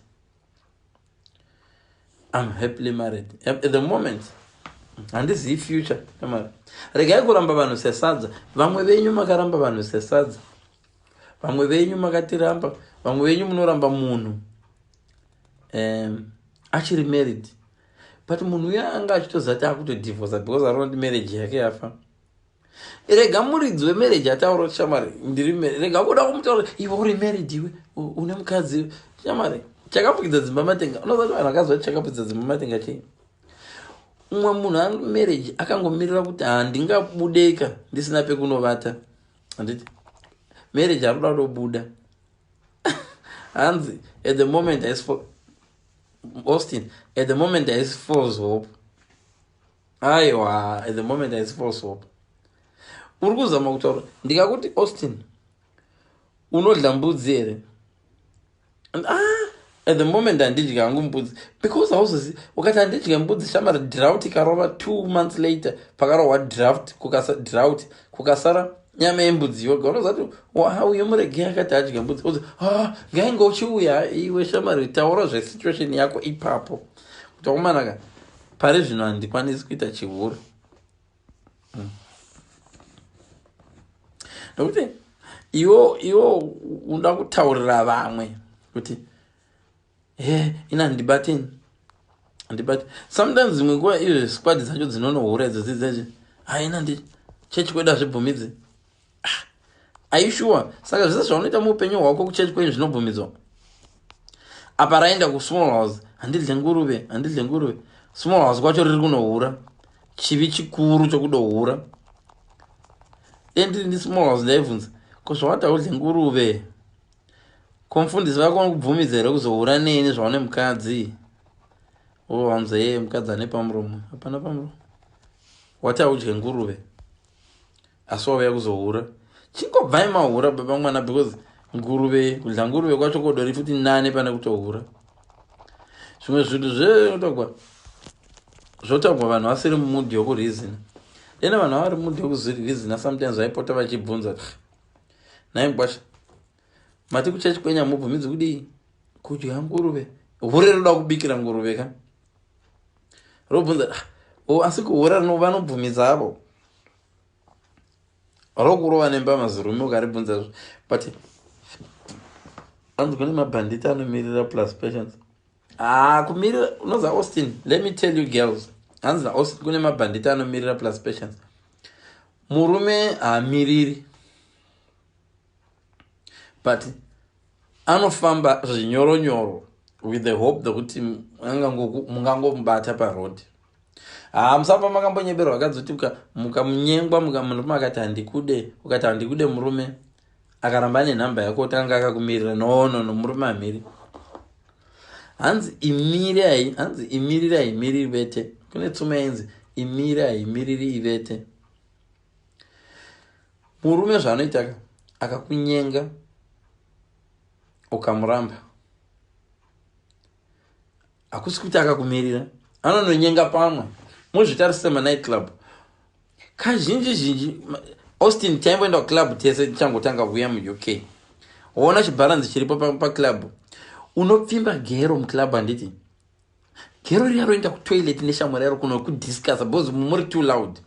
I'm happily married. At the moment handizivi future. Shamwari, regai kuramba vanhu sesadza. Vamwe venyu makaramba vanhu sesadza, vamwe venyu makatiramba, vamwe venyu munoramba munhu achiri married, but munhu uyo anga achitozati akutodivorca because arona kuti marriage yake yafa. Rega muridzi wemarriage ataura kuti, "Shamwari, ndiri." Rega kuda kumutaura, "Iwe uri married, iwe une mukadzi." Shamwari, chakapfukidza dzimba matenga. Unoziva kuti vanhu vakaziva kuti chakapfukidza dzimba matenga chii? Umwe munhu ari marriage akangomirira kuti handingabudeka ndisina pekunovata. Handiti marriage ari kuda kutobuda? Hanzi at the moment haisi, Austin, at the moment haisi false hope. Aiwa, at the moment haisi false hope. Uri kuzama kutaura, ndikakuti, "Austin, unodla mbudzi here?" Ah, at the moment handidyi hangu mbudzi, because hauzozi ukati handidye mbudzi. Shamwari, drought ikarova, 2 months later pakarohwa draft, drought, kukasara nyama yembudzi yoga, unoziva kuti uyo murege akati adye mbudzi. Uzi, ah, ngainge uchiuya iwe. Shamwari, taura zvesituation yako ipapo kuti, "Wakumanaka, pari zvino handikwanisi kuita chihure." Nokuti iwo unoda kutaurira vamwe kuti he, ina handibatini, handibati. Sometimes dzimwe nguva izvo squad dzacho dzinonohura idzo dzidzeche, haina ndi chechi kwedu hazvibvumidzi. Ah, aishuwa? Saka zvese zvaunoita muupenyu hwako kuchechi kwenyu zvinobvumidzwa? Apa raenda kusmall house, "Handidle nguruve, handidle nguruve." Small house kwacho riri kunohura, chivi chikuru chokudohura. Endiri ndi small house, ndaibvunza, "Ko zvawati haudle nguruve, ko mufundisi vako vanokubvumidza here kuzohura neni zvaune mukadzi?" Ovanza, "Ye, mukadzi ane pamuromo." Hapana pamuromo. Wati haudye nguruve asi wauya kuzohura. Chingobvai mahura, baba mwana, because nguruve, kudya nguruve kwacho kodori futi nane pane kutohura. Zvimwe zvinhu zvetogwa zvotagwa vanhu vasiri mumood yokureasona. Dena vanhu vavari mumood yokureasona, sometimes vaipota vachibvunza, "Nhai mugwasha, mati kuchechi kwenyu mubvumidzi kudii? Kudya nguruve." Hure rinoda kubikira nguruve ka, robvunza, "Ah, o asi kuhura vanobvumidza avo?" Rokurova nembama zirume ukaribvunza. But anzi kune mabhanditi anomirira plus patience. Ah, kumirira, unoza Austin, let me tell you girls, hanzi naAustin kune mabhanditi anomirira plus patience. Murume haamiriri, but anofamba zvinyoronyoro with the hope dzekuti mungangomubata paroad. Ha, musamba makambonyeberwa vakadzi kuti mukamunyengwa, murume akati handikude, ukati handikude, murume akaramba ane nhamba yako, tanga akakumirira. No, no, no, murume hamiri. Hanzi imiri hai, hanzi imiriri haimiriri vete. Kune tsuma yainzi imiri haimiriri ivete. Murume zvaanoita, akakunyenga ukamuramba, hakusi kuti akakumirira. Anononyenga pamwe. Muzvitarise manight club kazhinji zhinji. Austin, taimboenda kuclub tese tichangotanga kuuya muUK. Waona chibharanzi chiripo paclub, unopfimba gero muclub, handiti? Gero riya roenda kutoilet neshamwari yaro kunokudiscussa because muri too loud.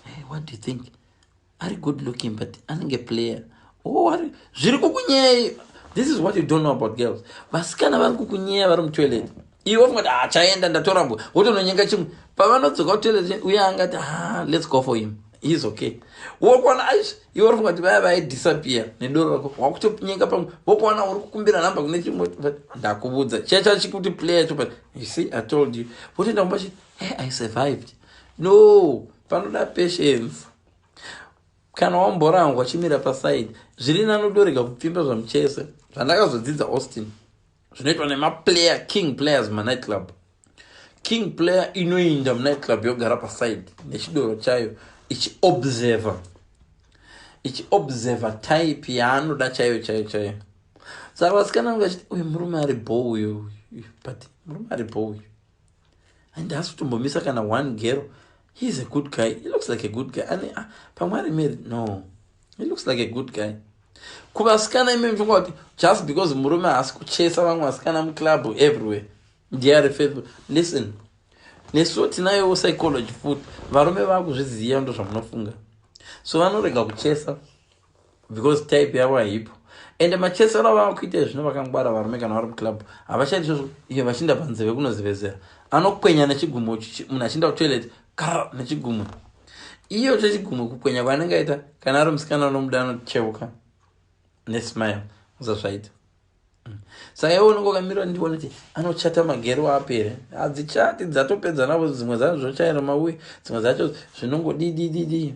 "Hey, what do you think? Ari good looking, but anenge player." Oh, zviri kukunyeya. This is what you don't know about girls. Vasikana vari kukunyeya vari mutoilet. Iwe fungati, "Ah, chaenda, ndatorambwa," wotononyenga chimwe. Pavanodzoka kutoilet, uye angati, "Ah, let's go for him, he's okay." Wokuona aish, iwe uri funga kuti vaya vaidisappear nedoro rako, wakutonyenga pamwe. Wokuona uri kukumbira nhamba kune chimwe. "Ndakuvudza chiya chachikuti player cho, but you see, I told you." Wotoenda kumba chi, "Hey, I survived." No, panoda patience. Kana wamborangwa, chimira paside. Zviri nanodorega kupfimba zvamuchese. Zvandakazodzidza, Austin, zvinoitwa nemaplayer, king players manight club. King player inoinda munight club, yogara paside nechidoro chayo, ichiobserva, ichiobserva type yaanoda chaiyo chaiyo chaiyo. Saka vasikana vange vachiti uyu murume ari bho uyu, but murume ari bho uyu and haasi kutombomisa kana one girl. He is a good guy, he looks like a good guy. Ane, ah, pamwe ari married? No, he looks like a good guy. Kuvasikana imi muchonga kuti just because murume haasi kuchesa vamwe vasikana muclub everywhere, ndiye ari faithful. Listen, nesuwo tinayowo psychology futi. Varume vaakuzviziva, ndo zvamunofunga. So vanorega kuchesa because type yavo haipo. Ende machesero avava kuita zvino, vakangwara varume. Kana vari muclub havachaiti izvozvo. Iyo vachiinda panzeve kunozevezera, anokwenya nechigumo. Munhu achiinda kutoilet kar nechigumwe, iyo chechigumwe kukwenya kwaanenge aita. Kana ari musikana unomuda, anocheuka nesmile, uzazvaita. Saka iwe unenge ukamirira, ndione kuti anochata magero api here. Hadzichati, dzatopedza navo. Dzimwe dzacho zvochaira mauye, dzimwe dzacho zvinongodidididi.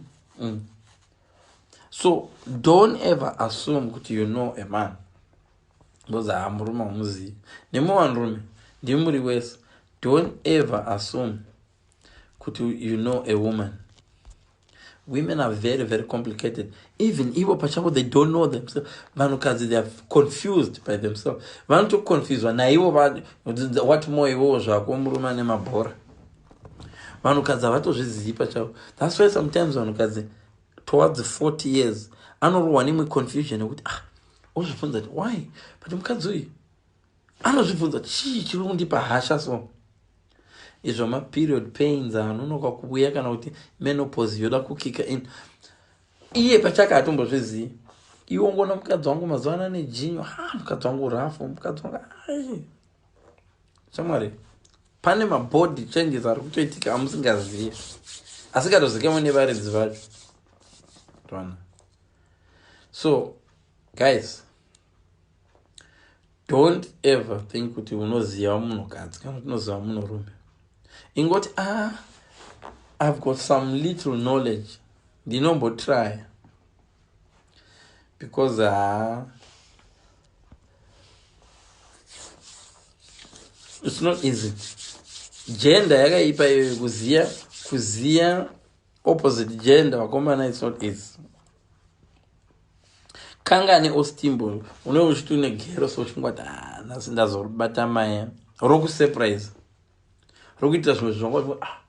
So don't ever assume kuti you know a man, because haa, murume hamuzivi. Nemuvanhurume ndimuri wese, don't ever assume kuti you know a woman. Women are very, very complicated. Even ivo pachavo, they don't know themselves. Vanhukadzi, they are confused by themselves. Vanotoconfuswa naivo. What more ivowo zvako murume ane mabhora? Vanhukadzi havatozvizivi pachavo. That's why sometimes vanhukadzi towards 40 years anorohwa neimwe confusion yekuti, ah, ozvibvunza kuti why, but mukadzi uyu anozvibvunza, chii chiri kundipa hasha? So izvo maperiod pains anonoka kuuya, kana kuti menopause yoda kukicka in, iye pachake hatombozvizivi. Iwe ngona mukadzi wangu mazuva ano ane jinyo. Ha, mukadzi wangu rafu, mukadzi wangu ai. Shamwari, pane mabody changes ari kutoitika amusingazivi, asikatozikamwe nevaridzi vacho twana. So guys, don't ever think kuti unoziva munhukadzi kana kuti unoziva munhurume. Ingoti, ah, I've got some little knowledge, ndinombotry, because ha, it's not easy. Gender yakaipa iyoyo, kuziya opposite gender, vakomana, it's not easy. Kangani ostimbo unenge uchiti une gero, so uchingwati, ah, nhasi ndazobata maya, rokusurprise, rokuitira zvimwe zvanga. Ah,